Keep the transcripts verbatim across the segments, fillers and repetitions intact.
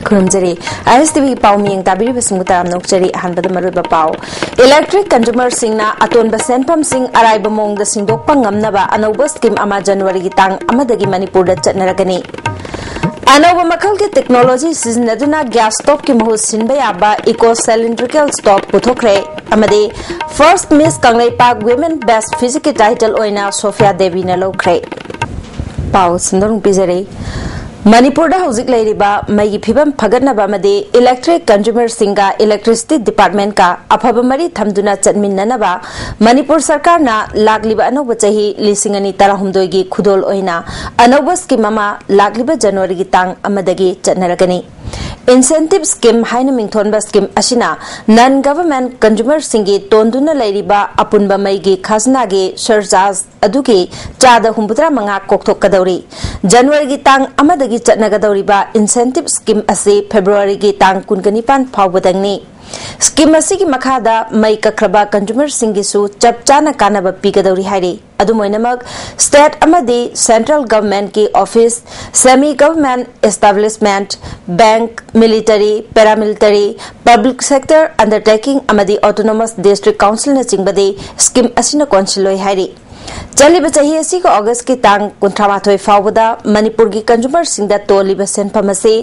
ꯈꯨꯔꯨꯝꯖꯔꯤ꯫ ISTV ꯄꯥꯎ ꯃꯤꯌꯦꯡ ꯇꯥꯕꯤꯔꯤꯕꯁꯤꯡꯕꯨ ꯇꯔꯥꯝꯅ ꯑꯣꯛꯆꯔꯤ꯫ ꯑꯍꯥꯟꯕꯗ ꯃꯔꯨꯑꯣꯏꯕ ꯄꯥꯎ꯫ Electric consumerꯁꯤꯡꯅ ꯑꯇꯣꯟꯕ ꯁꯦꯟꯐꯝꯁꯤꯡ ꯑꯔꯥꯏꯕ ꯃꯑꯣꯡꯗ ꯁꯤꯡꯗꯣꯛꯄ ꯉꯝꯅꯕ ꯑꯅꯧꯕ scheme ꯑꯃ ꯖꯅꯋꯥꯔꯤꯒꯤ ꯇꯥꯡ ꯑꯃꯗꯒꯤ ꯃꯅꯤꯄꯨꯔꯗ ꯆꯠꯅꯔꯒꯅꯤ꯫ ꯑꯅꯧꯕ ꯃꯈꯜꯒꯤ technology ꯁꯤꯖꯤꯟꯅꯗꯨꯅ gas stoveꯀꯤ ꯃꯍꯨꯠ ꯁꯤꯟꯕ ꯌꯥꯕ eco cylindrical stove ꯄꯨꯊꯣꯛꯈ꯭ꯔꯦ꯫ ꯑꯃꯗꯤ First Miss Kangleipak Women Best Physicꯀꯤ title ꯑꯣꯏꯅ ꯁꯣꯐꯤꯌꯥ ꯗꯦꯕꯤꯅ ꯂꯧꯈ꯭ꯔꯦ꯫ ꯄꯥꯎ ꯁꯟꯗꯣꯔꯨꯡ ꯄꯤꯖꯔꯤ꯫ ꯃꯅꯤꯄꯨꯔꯗ ꯍꯧꯖꯤꯛ ꯂꯩꯔꯤꯕ ꯃꯩꯒꯤ ꯐꯤꯕꯝ ꯐꯒꯠꯅꯕ ꯑꯃꯗꯤ electric consumerꯁꯤꯡꯒ electricity departmentꯀ ꯑꯐꯕ ꯃꯔꯤ ꯊꯝꯗꯨꯅ ꯆꯠꯃꯤꯟꯅꯅꯕ ꯃꯅꯤꯄꯨꯔ ꯁꯔꯀꯥꯔꯅ ꯂꯥꯛꯂꯤꯕ ꯑꯅꯧꯕ ꯆꯍꯤ ꯂꯤꯁꯤꯡ ꯑꯅꯤ ꯇꯔꯥꯍꯨꯝꯗꯣꯏꯒꯤ ꯈꯨꯗꯣꯜ ꯑꯣꯏꯅ ꯑꯅꯧꯕ scheme ꯑꯃ ꯂꯥꯛꯂꯤꯕ ꯖꯅꯋꯥꯔꯤꯒꯤ ꯇꯥꯡ ꯑꯃꯗꯒꯤ ꯆꯠꯅꯔꯒꯅꯤ꯫ Incentive scheme ꯍꯥꯏꯅ ꯃꯤꯡꯊꯣꯟꯕ scheme ꯑꯁꯤꯅ non government consumerꯁꯤꯡꯒꯤ ꯇꯣꯟꯗꯨꯅ ꯂꯩꯔꯤꯕ ꯑꯄꯨꯟꯕ ꯃꯩꯒꯤ ꯈꯖꯅꯥꯒꯤ surcharge ꯑꯗꯨꯒꯤ ꯆꯥꯗ ꯍꯨꯝꯐꯨꯇꯔꯥ ꯃꯉꯥ ꯀꯣꯛꯊꯣꯛꯀꯗꯧꯔꯤ꯫ ꯖꯅꯋꯥꯔꯤꯒꯤ ꯇꯥꯡ ꯑꯃꯗꯒꯤ ꯆꯠꯅꯒꯗꯧꯔꯤꯕ incentive scheme ꯑꯁꯤ ꯐꯦꯕ꯭ꯔꯨꯋꯥꯔꯤꯒꯤ ꯇꯥꯡ ꯀꯨꯟꯒ ꯅꯤꯄꯥꯟ ꯐꯥꯎꯕꯗꯪꯅꯤ꯫ Scheme ꯑꯁꯤꯒꯤ ꯃꯈꯥꯗ ꯃꯩ ꯀꯛꯈ꯭ꯔꯕ consumerꯁꯤꯡꯒꯤꯁꯨ ꯆꯞ ꯆꯥꯅ ꯀꯥꯟꯅꯕ ꯄꯤꯒꯗꯧꯔꯤ ꯍꯥꯏꯔꯤ꯫ ꯑꯗꯨꯝ ꯑꯣꯏꯅꯃꯛ, state ꯑꯃꯗꯤ central governmentꯀꯤ office, semi government establishment, bank, military, paramilitary, public sector undertaking ꯑꯃꯗꯤ autonomous district councilꯅꯆꯤꯡꯕꯗꯤ scheme ꯑꯁꯤꯅ ꯀꯣꯟꯁꯤꯜꯂꯣꯏ ꯍꯥꯏꯔꯤ꯫ ꯆꯠꯂꯤꯕ ꯆꯍꯤ ꯑꯁꯤꯒꯤ Augustꯀꯤ ꯇꯥꯡ ꯀꯨꯟꯊ꯭ꯔꯥ ꯃꯥꯊꯣꯏ ꯐꯥꯎꯕꯗ ꯃꯅꯤꯄꯨꯔꯒꯤ consumerꯁꯤꯡꯗ ꯇꯣꯜꯂꯤꯕ ꯁꯦꯟꯐꯝ ꯑꯁꯤ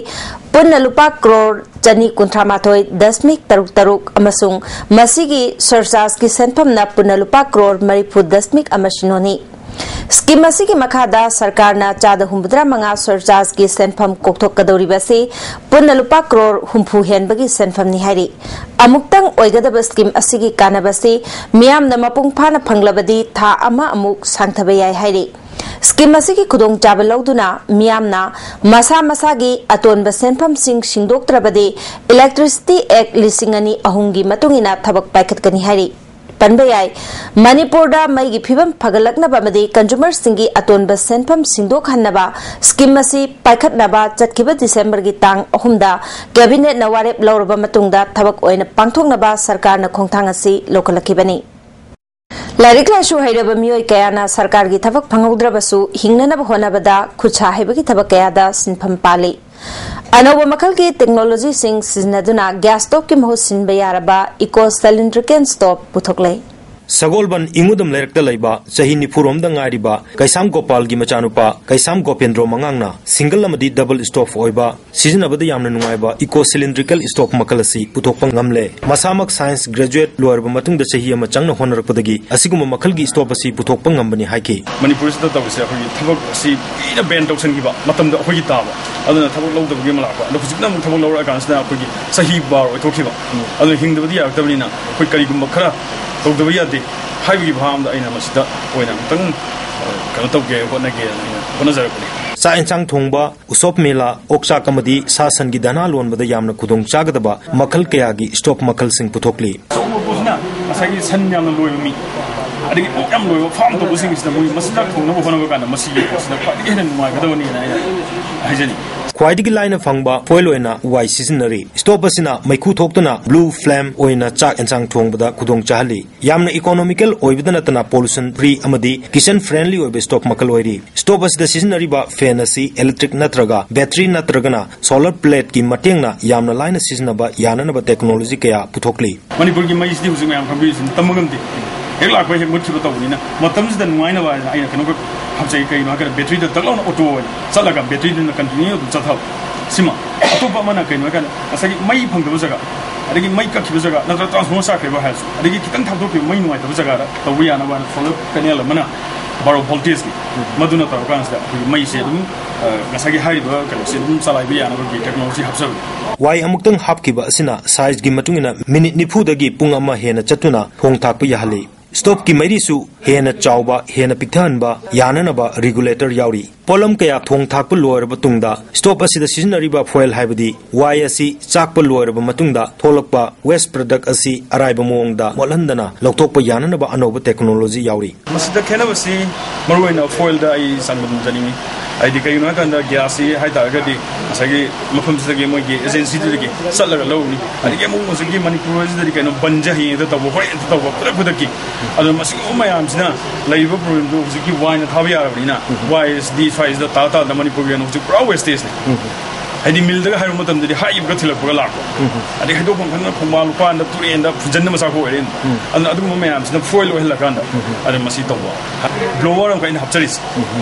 ꯄꯨꯟꯅ ꯂꯨꯄꯥ ꯀ꯭ꯔꯣꯔ ꯆꯅꯤ ꯀꯨꯟꯊ꯭ꯔꯥ ꯃꯥꯊꯣꯏ ꯗꯁꯃꯤꯛ ꯇꯔꯨꯛ ꯇꯔꯨꯛ ꯑꯃꯁꯨꯡ ꯃꯁꯤꯒꯤ surchargeꯀꯤ ꯁꯦꯟꯐꯝꯅ ꯄꯨꯟꯅ ꯂꯨꯄꯥ ꯀ꯭ꯔꯣꯔ ꯃꯔꯤꯐꯨ ꯗꯁꯃꯤꯛ ꯑꯃ ꯁꯤꯅꯣꯅꯤ꯫ Scheme ꯑꯁꯤꯒꯤ ꯃꯈꯥꯗ ꯁꯔꯀꯥꯔꯅ ꯆꯥꯗ ꯍꯨꯝꯐꯨꯇꯔꯥ ꯃꯉꯥ surchargeꯀꯤ ꯁꯦꯟꯐꯝ ꯀꯣꯛꯊꯣꯛꯀꯗꯧꯔꯤꯕ ꯑꯁꯤ ꯄꯨꯟꯅ ꯂꯨꯄꯥ ꯀ꯭ꯔꯣꯔ ꯍꯨꯝꯐꯨ ꯍꯦꯟꯕꯒꯤ ꯁꯦꯟꯐꯝꯅꯤ ꯍꯥꯏꯔꯤ꯫ ꯑꯃꯨꯛꯇꯪ ꯑꯣꯏꯒꯗꯕ scheme ꯑꯁꯤꯒꯤ ꯀꯥꯟꯅꯕꯁꯤ ꯃꯤꯌꯥꯝꯅ ꯃꯄꯨꯡ ꯐꯥꯅ ꯐꯪꯂꯕꯗꯤ ꯊꯥ ꯑꯃ ꯑꯃꯨꯛ ꯁꯥꯡꯊꯕ ꯌꯥꯏ ꯍꯥꯏꯔꯤ꯫ Scheme ꯑꯁꯤꯒꯤ ꯈꯨꯗꯣꯡꯆꯥꯕ ꯂꯧꯗꯨꯅ ꯃꯤꯌꯥꯝꯅ ꯃꯁꯥ ꯃꯁꯥꯒꯤ ꯑꯇꯣꯟꯕ ꯁꯦꯟꯐꯝꯁꯤꯡ ꯁꯤꯡꯗꯣꯛꯇ꯭ꯔꯕꯗꯤ Electricity Act ꯂꯤꯁꯤꯡ ꯑꯅꯤ ꯑꯍꯨꯝꯒꯤ ꯃꯇꯨꯡ ꯏꯟꯅ ꯊꯕꯛ ꯄꯥꯏꯈꯠꯀꯅꯤ ꯍꯥꯏꯔꯤ꯫ ꯄꯟꯕ ꯌꯥꯏ, ꯃꯅꯤꯄꯨꯔꯗ ꯃꯩꯒꯤ ꯐꯤꯕꯝ ꯐꯒꯠꯂꯛꯅꯕ ꯑꯃꯗꯤ consumerꯁꯤꯡꯒꯤ ꯑꯇꯣꯟꯕ ꯁꯦꯟꯐꯝ ꯁꯤꯡꯗꯣꯛꯍꯟꯅꯕ scheme ꯑꯁꯤ ꯄꯥꯏꯈꯠꯅꯕ ꯆꯠꯈꯤꯕ ꯗꯤꯁꯦꯝꯕꯔꯒꯤ ꯇꯥꯡ ꯑꯍꯨꯝꯗ cabinetꯅ ꯋꯥꯔꯦꯞ ꯂꯧꯔꯕ ꯃꯇꯨꯡꯗ ꯊꯕꯛ ꯑꯣꯏꯅ ꯄꯥꯡꯊꯣꯛꯅꯕ ꯁꯔꯀꯥꯔꯅ ꯈꯣꯡꯊꯥꯡ ꯑꯁꯤ ꯂꯧꯈꯠꯂꯛꯈꯤꯕꯅꯤ꯫ ꯂꯥꯏꯔꯤꯛ ꯂꯥꯏꯁꯨ ꯍꯩꯔꯕ ꯃꯤꯑꯣꯏ ꯀꯌꯥꯅ ꯁꯔꯀꯥꯔꯒꯤ ꯊꯕꯛ ꯐꯪꯍꯧꯗ꯭ꯔꯕꯁꯨ ꯍꯤꯡꯅꯅꯕ ꯍꯣꯠꯅꯕꯗ ꯈꯨꯠꯁꯥ ꯍꯩꯕꯒꯤ ꯊꯕꯛ ꯀꯌꯥꯗ ꯁꯤꯟꯐꯝ ꯄꯥꯜꯂꯤ꯫ ꯑꯅꯧꯕ ꯃꯈꯜꯒꯤ ꯇꯦꯛꯅꯣꯂꯣꯖꯤꯁꯤꯡ ꯁꯤꯖꯤꯟꯅꯗꯨꯅ ꯒ꯭ꯌꯥꯁ ꯁ꯭ꯇꯣꯞꯀꯤ ꯃꯍꯨꯠ ꯁꯤꯟꯕ ꯌꯥꯔꯕ ꯏꯀꯣ ꯁꯤꯂꯤꯟꯗ꯭ꯔꯤꯀꯦꯜ ꯁ꯭ꯇꯣꯞ ꯄꯨꯊꯣꯛꯂꯦ꯫ ꯁꯒꯣꯜꯕꯟ ꯏꯉꯨꯗꯝ ꯂꯩꯔꯛꯇ ꯂꯩꯕ ꯆꯍꯤ ꯅꯤꯐꯨꯔꯣꯝꯗ ꯉꯥꯏꯔꯤꯕ ꯀꯩꯁꯥꯝ ꯒꯣꯄꯥꯜꯒꯤ ꯃꯆꯥꯅꯨꯄꯥ ꯀꯩꯁꯥꯝ ꯒꯣꯄꯦꯟꯗ꯭ꯔꯣ ꯃꯉꯥꯡꯅ ꯁꯤꯡꯒꯜ ꯑꯃꯗꯤ ꯗꯕꯜ ꯁ꯭ꯇꯣꯞ ꯑꯣꯏꯕ ꯁꯤꯖꯤꯟꯅꯕꯗ ꯌꯥꯝꯅ ꯅꯨꯡꯉꯥꯏꯕ ꯏꯀꯣ ꯁꯤꯂꯤꯟꯗ꯭ꯔꯤꯀꯦꯜ ꯁ꯭ꯇꯣꯞ ꯃꯈꯜ ꯑꯁꯤ ꯄꯨꯊꯣꯛꯄ ꯉꯝꯂꯦ꯫ ꯃꯁꯥꯃꯛ ꯁꯥꯏꯟꯁ ꯒ꯭ꯔꯦꯖꯨꯑꯦꯠ ꯂꯣꯏꯔꯕ ꯃꯇꯨꯡꯗ ꯆꯍꯤ ꯑꯃ ꯆꯪꯅ ꯍꯣꯠꯅꯔꯛꯄꯗꯒꯤ ꯑꯁꯤꯒꯨꯝꯕ ꯃꯈꯜꯒꯤ ꯁ꯭ꯇꯣꯞ ꯑꯁꯤ ꯄꯨꯊꯣꯛꯄ ꯉꯝꯕꯅꯤ ꯍꯥꯏꯈꯤ꯫ ꯃꯅꯤꯄꯨꯔꯁꯤꯗ ꯇꯧꯔꯤꯁꯦ ꯑꯩꯈꯣꯏꯒꯤ ꯊꯕꯛ ꯑꯁꯤ ꯀꯨꯏꯅ ꯕꯦꯟ ꯇꯧꯁꯟꯈꯤꯕ ꯃꯇꯝꯗ ꯑꯩꯈꯣꯏꯒꯤ ꯇꯥꯕ, ꯑꯗꯨꯅ ꯊꯕꯛ ꯂꯧꯗꯕꯒꯤ ꯑꯃ ꯂꯥꯛꯄ꯫ ꯑꯗꯣ ꯍꯧꯖꯤꯛꯅ ꯑꯃꯨꯛ ꯊꯕꯛ ꯂꯧꯔꯛꯑꯀꯥꯟꯁꯤꯗ ꯑꯩꯈꯣꯏꯒꯤ ꯆꯍꯤ ꯕꯥꯔ ꯑꯣꯏꯊꯣꯛꯈꯤꯕ, ꯑꯗꯨꯅ ꯍꯤꯡꯗꯕꯗꯤ ꯌꯥꯔꯛꯇꯕꯅꯤꯅ ꯑꯩꯈꯣꯏ ꯀꯔꯤꯒꯨꯝꯕ ꯈꯔ ꯇꯧꯗꯕ ꯌꯥꯗꯦ ꯍꯥꯏꯕꯒꯤ ꯚꯥꯕ ꯑꯃꯗ ꯑꯩꯅ ꯃꯁꯤꯗ ꯑꯣꯏꯅ ꯑꯃꯨꯛꯇꯪ, ꯑ, ꯀꯩꯅꯣ ꯇꯧꯒꯦ, ꯍꯣꯠꯅꯒꯦꯅ ꯑꯩꯅ ꯍꯣꯠꯅꯖꯔꯛꯄꯅꯤ꯫ ꯆꯥꯛ ꯌꯦꯟꯁꯥꯡ ꯊꯣꯡꯕ, ꯎꯁꯣꯞ ꯃꯦꯂꯥ, ꯑꯣꯛꯆꯥꯛ ꯑꯃꯗꯤ ꯁꯥ ꯁꯟꯒꯤ ꯙꯅꯥ ꯂꯣꯟꯕꯗ ꯌꯥꯝꯅ ꯈꯨꯗꯣꯡ ꯆꯥꯒꯗꯕ ꯃꯈꯜ ꯀꯌꯥꯒꯤ ꯁ꯭ꯇꯣꯞ ꯃꯈꯜꯁꯤꯡ ꯄꯨꯊꯣꯛꯂꯤ꯫ ꯑꯆꯧꯕ ꯄꯣꯠꯁꯤꯅ ꯉꯁꯥꯏꯒꯤ ꯁꯟ ꯌꯥꯝꯅ ꯂꯣꯏꯕ ꯃꯤ, ꯑꯗꯒꯤ ꯑꯣꯛ ꯌꯥꯝ ꯂꯣꯏꯕ ꯐꯥꯔꯝ ꯇꯧꯕꯁꯤꯡꯁꯤꯗ ꯃꯣꯏ ꯃꯆꯤꯟꯖꯥꯛ ꯊꯣꯡꯅꯕ ꯍꯣꯠꯅꯕ ꯀꯥꯟꯗ ꯃꯁꯤꯒꯤ ꯄꯣꯠꯁꯤꯅ ꯈ꯭ꯋꯥꯏꯗꯒꯤ ꯍꯦꯟꯅ ꯅꯨꯡꯉꯥꯏꯒꯗꯕꯅꯤꯅ ꯑꯩꯅ ꯍꯥꯏꯖꯅꯤꯡꯉꯤ꯫ ꯈ꯭ꯋꯥꯏꯗꯒꯤ ꯂꯥꯏꯅ ꯐꯪꯕ ꯐꯣꯏꯜ ꯑꯣꯏꯅ ꯋꯥꯏ ꯁꯤꯖꯤꯟꯅꯔꯤ꯫ ꯁ꯭ꯇꯣꯞ ꯑꯁꯤꯅ ꯃꯩꯈꯨ ꯊꯣꯛꯇꯅ ꯕ꯭ꯂꯨ ꯐ꯭ꯂꯦꯝ ꯑꯣꯏꯅ ꯆꯥꯛ ꯌꯦꯟꯁꯥꯡ ꯊꯣꯡꯕꯗ ꯈꯨꯗꯣꯡ ꯆꯥꯍꯜꯂꯤ꯫ ꯌꯥꯝꯅ ꯏꯀꯣꯅꯣꯃꯤꯀꯦꯜ ꯑꯣꯏꯕꯗ ꯅꯠꯇꯅ ꯄꯣꯂꯨꯁꯟ ꯐ꯭ꯔꯤ ꯑꯃꯗꯤ ꯀꯤꯆꯟ ꯐ꯭ꯔꯦꯟꯂꯤ ꯑꯣꯏꯕ ꯁ꯭ꯇꯣꯞ ꯃꯈꯜ ꯑꯣꯏꯔꯤ꯫ ꯁ꯭ꯇꯣꯞ ꯑꯁꯤꯗ ꯁꯤꯖꯤꯟꯅꯔꯤꯕ ꯐꯦꯟ ꯑꯁꯤ ꯏꯂꯦꯛꯇ꯭ꯔꯤꯛ ꯅꯠꯇ꯭ꯔꯒ ꯕꯦꯇ꯭ꯔꯤ ꯅꯠꯇ꯭ꯔꯒꯅ ꯁꯣꯂꯔ ꯄ꯭ꯂꯦꯠꯀꯤ ꯃꯇꯦꯡꯅ ꯌꯥꯝꯅ ꯂꯥꯏꯅ ꯁꯤꯖꯤꯟꯅꯕ ꯌꯥꯅꯅꯕ ꯇꯦꯛꯅꯣꯂꯣꯖꯤ ꯀꯌꯥ ꯄꯨꯊꯣꯛꯂꯤ꯫ ꯃꯅꯤꯄꯨꯔꯒꯤ ꯃꯩꯁꯤꯗꯤ ꯍꯧꯖꯤꯛ ꯃꯌꯥꯝ ꯈꯪꯕꯤꯔꯤꯁꯤꯅꯤ, ꯇꯝꯕ ꯉꯝꯗꯦ꯫ ꯍꯦꯛ ꯂꯥꯛꯄ ꯍꯦꯛ ꯃꯨꯠꯈꯤꯕ ꯇꯧꯕꯅꯤꯅ ꯃꯇꯝꯁꯤꯗ ꯅꯨꯡꯉꯥꯏꯅꯕ ꯍꯥꯏꯅ ꯑꯩꯅ ꯀꯩꯅꯣꯈꯛ ꯍꯥꯞꯆꯩ꯫ ꯀꯩꯅꯣ ꯍꯥꯏꯔꯀꯥꯟꯗ ꯕꯦꯇ꯭ꯔꯤꯗ ꯗꯛ ꯂꯥꯎꯅ ꯑꯣꯇꯣ ꯑꯣꯏꯅ ꯆꯠꯂꯒ ꯕꯦꯇ꯭ꯔꯤꯗꯨꯅ ꯀꯟꯇꯤꯅ꯭ꯌꯨ ꯑꯗꯨꯝ ꯆꯠꯊꯕ꯫ ꯁꯤꯃ꯫ ꯑꯇꯣꯞꯄ ꯑꯃꯅ ꯀꯩꯅꯣ ꯍꯥꯏꯀꯥꯟꯗ ꯉꯁꯥꯏꯒꯤ ꯃꯩ ꯐꯪꯗꯕ ꯖꯒꯥ, ꯑꯗꯒꯤ ꯃꯩ ꯀꯛꯈꯤꯕ ꯖꯒꯥ, ꯅꯠꯇ꯭ꯔꯒ ꯇ꯭ꯔꯥꯟꯁꯐꯣꯔꯃꯔ ꯆꯥꯛꯈ꯭ꯔꯤꯕ ꯍꯥꯏꯔꯁꯨ, ꯑꯗꯒꯤ ꯈꯤꯇꯪ ꯊꯥꯞꯇꯣꯛꯈꯤꯕ ꯃꯩ ꯅꯨꯡꯉꯥꯏꯇꯕ ꯖꯒꯥꯗ ꯇꯧꯕ ꯌꯥꯅꯕ ꯍꯥꯏꯅ ꯁꯣꯂꯔ ꯄꯦꯅꯦꯜ ꯑꯃꯅ ꯕꯥꯔꯣ ꯚꯣꯜꯇꯦꯖꯀꯤ, ꯃꯗꯨꯅ ꯇꯧꯔꯀꯥꯟꯁꯤꯗ ꯑꯩꯈꯣꯏꯒꯤ ꯃꯩꯁꯦ ꯑꯗꯨꯝ, ꯑ, ꯉꯁꯥꯏꯒꯤ ꯍꯥꯏꯔꯤꯕ ꯀꯩꯅꯣꯁꯦ ꯑꯗꯨꯝ ꯆꯂꯥꯏꯕ ꯌꯥꯅꯕꯒꯤ ꯇꯦꯛꯅꯣꯂꯣꯖꯤ ꯍꯥꯞꯆꯕꯅꯤ꯫ ꯋꯥꯏ ꯑꯃꯨꯛꯇꯪ ꯍꯥꯞꯈꯤꯕ ꯑꯁꯤꯅ ꯁꯥꯏꯖꯒꯤ ꯃꯇꯨꯡ ꯏꯟꯅ ꯃꯤꯅꯤꯠ ꯅꯤꯐꯨꯗꯒꯤ ꯄꯨꯡ ꯑꯃ ꯍꯦꯟꯅ ꯆꯠꯇꯨꯅ ꯊꯣꯡ ꯊꯥꯛꯄ ꯌꯥꯍꯜꯂꯤ꯫ ꯁ꯭ꯇꯣꯞꯀꯤ ꯃꯩꯔꯤꯁꯨ ꯍꯦꯟꯅ ꯆꯥꯎꯕ, ꯍꯦꯟꯅ ꯄꯤꯛꯊꯍꯟꯕ ꯌꯥꯅꯅꯕ ꯔꯤꯒꯨꯂꯦꯇꯔ ꯌꯥꯎꯔꯤ꯫ ꯄꯣꯠꯂꯝ ꯀꯌꯥ ꯊꯣꯡ ꯊꯥꯛꯄ ꯂꯣꯏꯔꯕ ꯇꯨꯡꯗ, ꯁ꯭ꯇꯣꯞ ꯑꯁꯤꯗ ꯁꯤꯖꯤꯟꯅꯔꯤꯕ ꯐꯣꯏꯜ ꯍꯥꯏꯕꯗꯤ ꯋꯥꯏ ꯑꯁꯤ ꯆꯥꯛꯄ ꯂꯣꯏꯔꯕ ꯃꯇꯨꯡꯗ ꯊꯣꯛꯂꯛꯄ ꯋꯦꯁ ꯄ꯭ꯔꯗꯛ ꯑꯁꯤ ꯑꯔꯥꯏꯕ ꯃꯑꯣꯡꯗ ꯃꯣꯠꯍꯟꯗꯅ ꯂꯧꯊꯣꯛꯄ ꯌꯥꯅꯅꯕ ꯑꯅꯧꯕ ꯇꯦꯛꯅꯣꯂꯣꯖꯤ ꯌꯥꯎꯔꯤ꯫ ꯃꯁꯤꯗ ꯈꯦꯠꯅꯕꯁꯤ ꯃꯔꯨꯑꯣꯏꯅ ꯐꯣꯏꯜꯗ ꯑꯩ ꯆꯥꯡꯗꯝꯖꯅꯤꯡꯉꯤ꯫ ꯍꯥꯏꯗꯤ ꯀꯩꯒꯤꯅꯣ ꯍꯥꯏꯀꯥꯟꯗ ꯒ꯭ꯌꯥꯁꯁꯤ ꯍꯥꯏꯇꯥꯔꯒꯗꯤ ꯉꯁꯥꯏꯒꯤ ꯃꯐꯝꯁꯤꯗꯒꯤ ꯃꯣꯏꯒꯤ ꯑꯦꯖꯦꯟꯁꯤꯗꯨꯗꯒꯤ ꯆꯠꯂꯒ ꯂꯧꯔꯨꯅꯤ꯫ ꯑꯗꯒꯤ ꯑꯃꯨꯛ ꯍꯧꯖꯤꯛꯀꯤ ꯃꯅꯤꯄꯨꯔꯁꯤꯗꯗꯤ ꯀꯩꯅꯣ ꯕꯟꯁꯦ ꯍꯌꯦꯡ ꯍꯦꯛꯇ ꯇꯧꯕ, ꯍꯣꯔꯦꯟ ꯍꯦꯛꯇ ꯇꯧꯕ, ꯈꯨꯗꯛ ꯈꯨꯗꯛꯀꯤ꯫ ꯑꯗꯨꯅ ꯃꯁꯤꯒꯨꯝꯕ ꯃꯌꯥꯝꯁꯤꯅ ꯂꯩꯔꯤꯕ ꯄ꯭ꯔꯣꯕ꯭ꯂꯦꯝꯗꯣ ꯍꯧꯖꯤꯛꯀꯤ ꯋꯥꯏꯅ ꯊꯥꯕ ꯌꯥꯔꯕꯅꯤꯅ, ꯋꯥꯏꯁꯤꯗꯤ ꯁ꯭ꯋꯥꯏꯁꯤꯗ ꯇꯥ ꯇꯥꯗꯅ ꯃꯅꯤꯄꯨꯔꯒꯤ ꯑꯣꯏꯅ ꯍꯧꯖꯤꯛ ꯄꯨꯔꯥ ꯋꯦꯁꯇꯦꯖꯅꯤ꯫ ꯍꯥꯏꯗꯤ ꯃꯤꯜꯗꯒ ꯍꯥꯏꯔꯨꯕ ꯃꯇꯝꯗꯗꯤ ꯍꯥꯏꯈꯤꯕꯒ ꯊꯤꯜꯂꯛꯄꯒ ꯂꯥꯛꯄ, ꯑꯗꯩ ꯍꯩꯗꯣꯛꯐꯝ ꯈꯪꯗꯅ ꯈꯣꯡꯕꯥꯟ ꯂꯨꯄꯥꯟꯗ ꯇꯨꯔꯦꯟꯗ ꯐꯨꯖꯟꯕ ꯃꯆꯥꯛꯄꯨ ꯑꯣꯏꯔꯦ꯫ ꯑꯗꯨꯅ ꯑꯗꯨꯒꯨꯝꯕ ꯃꯌꯥꯝꯁꯤꯅ ꯐꯣꯏꯜ ꯑꯣꯏꯍꯜꯂꯀꯥꯟꯗ ꯑꯗ ꯃꯁꯤ ꯇꯧꯕ꯫ ꯕ꯭ꯂꯣꯋꯔ ꯑꯃꯈꯛ ꯑꯩꯅ ꯍꯥꯞꯆꯔꯤꯁꯦ,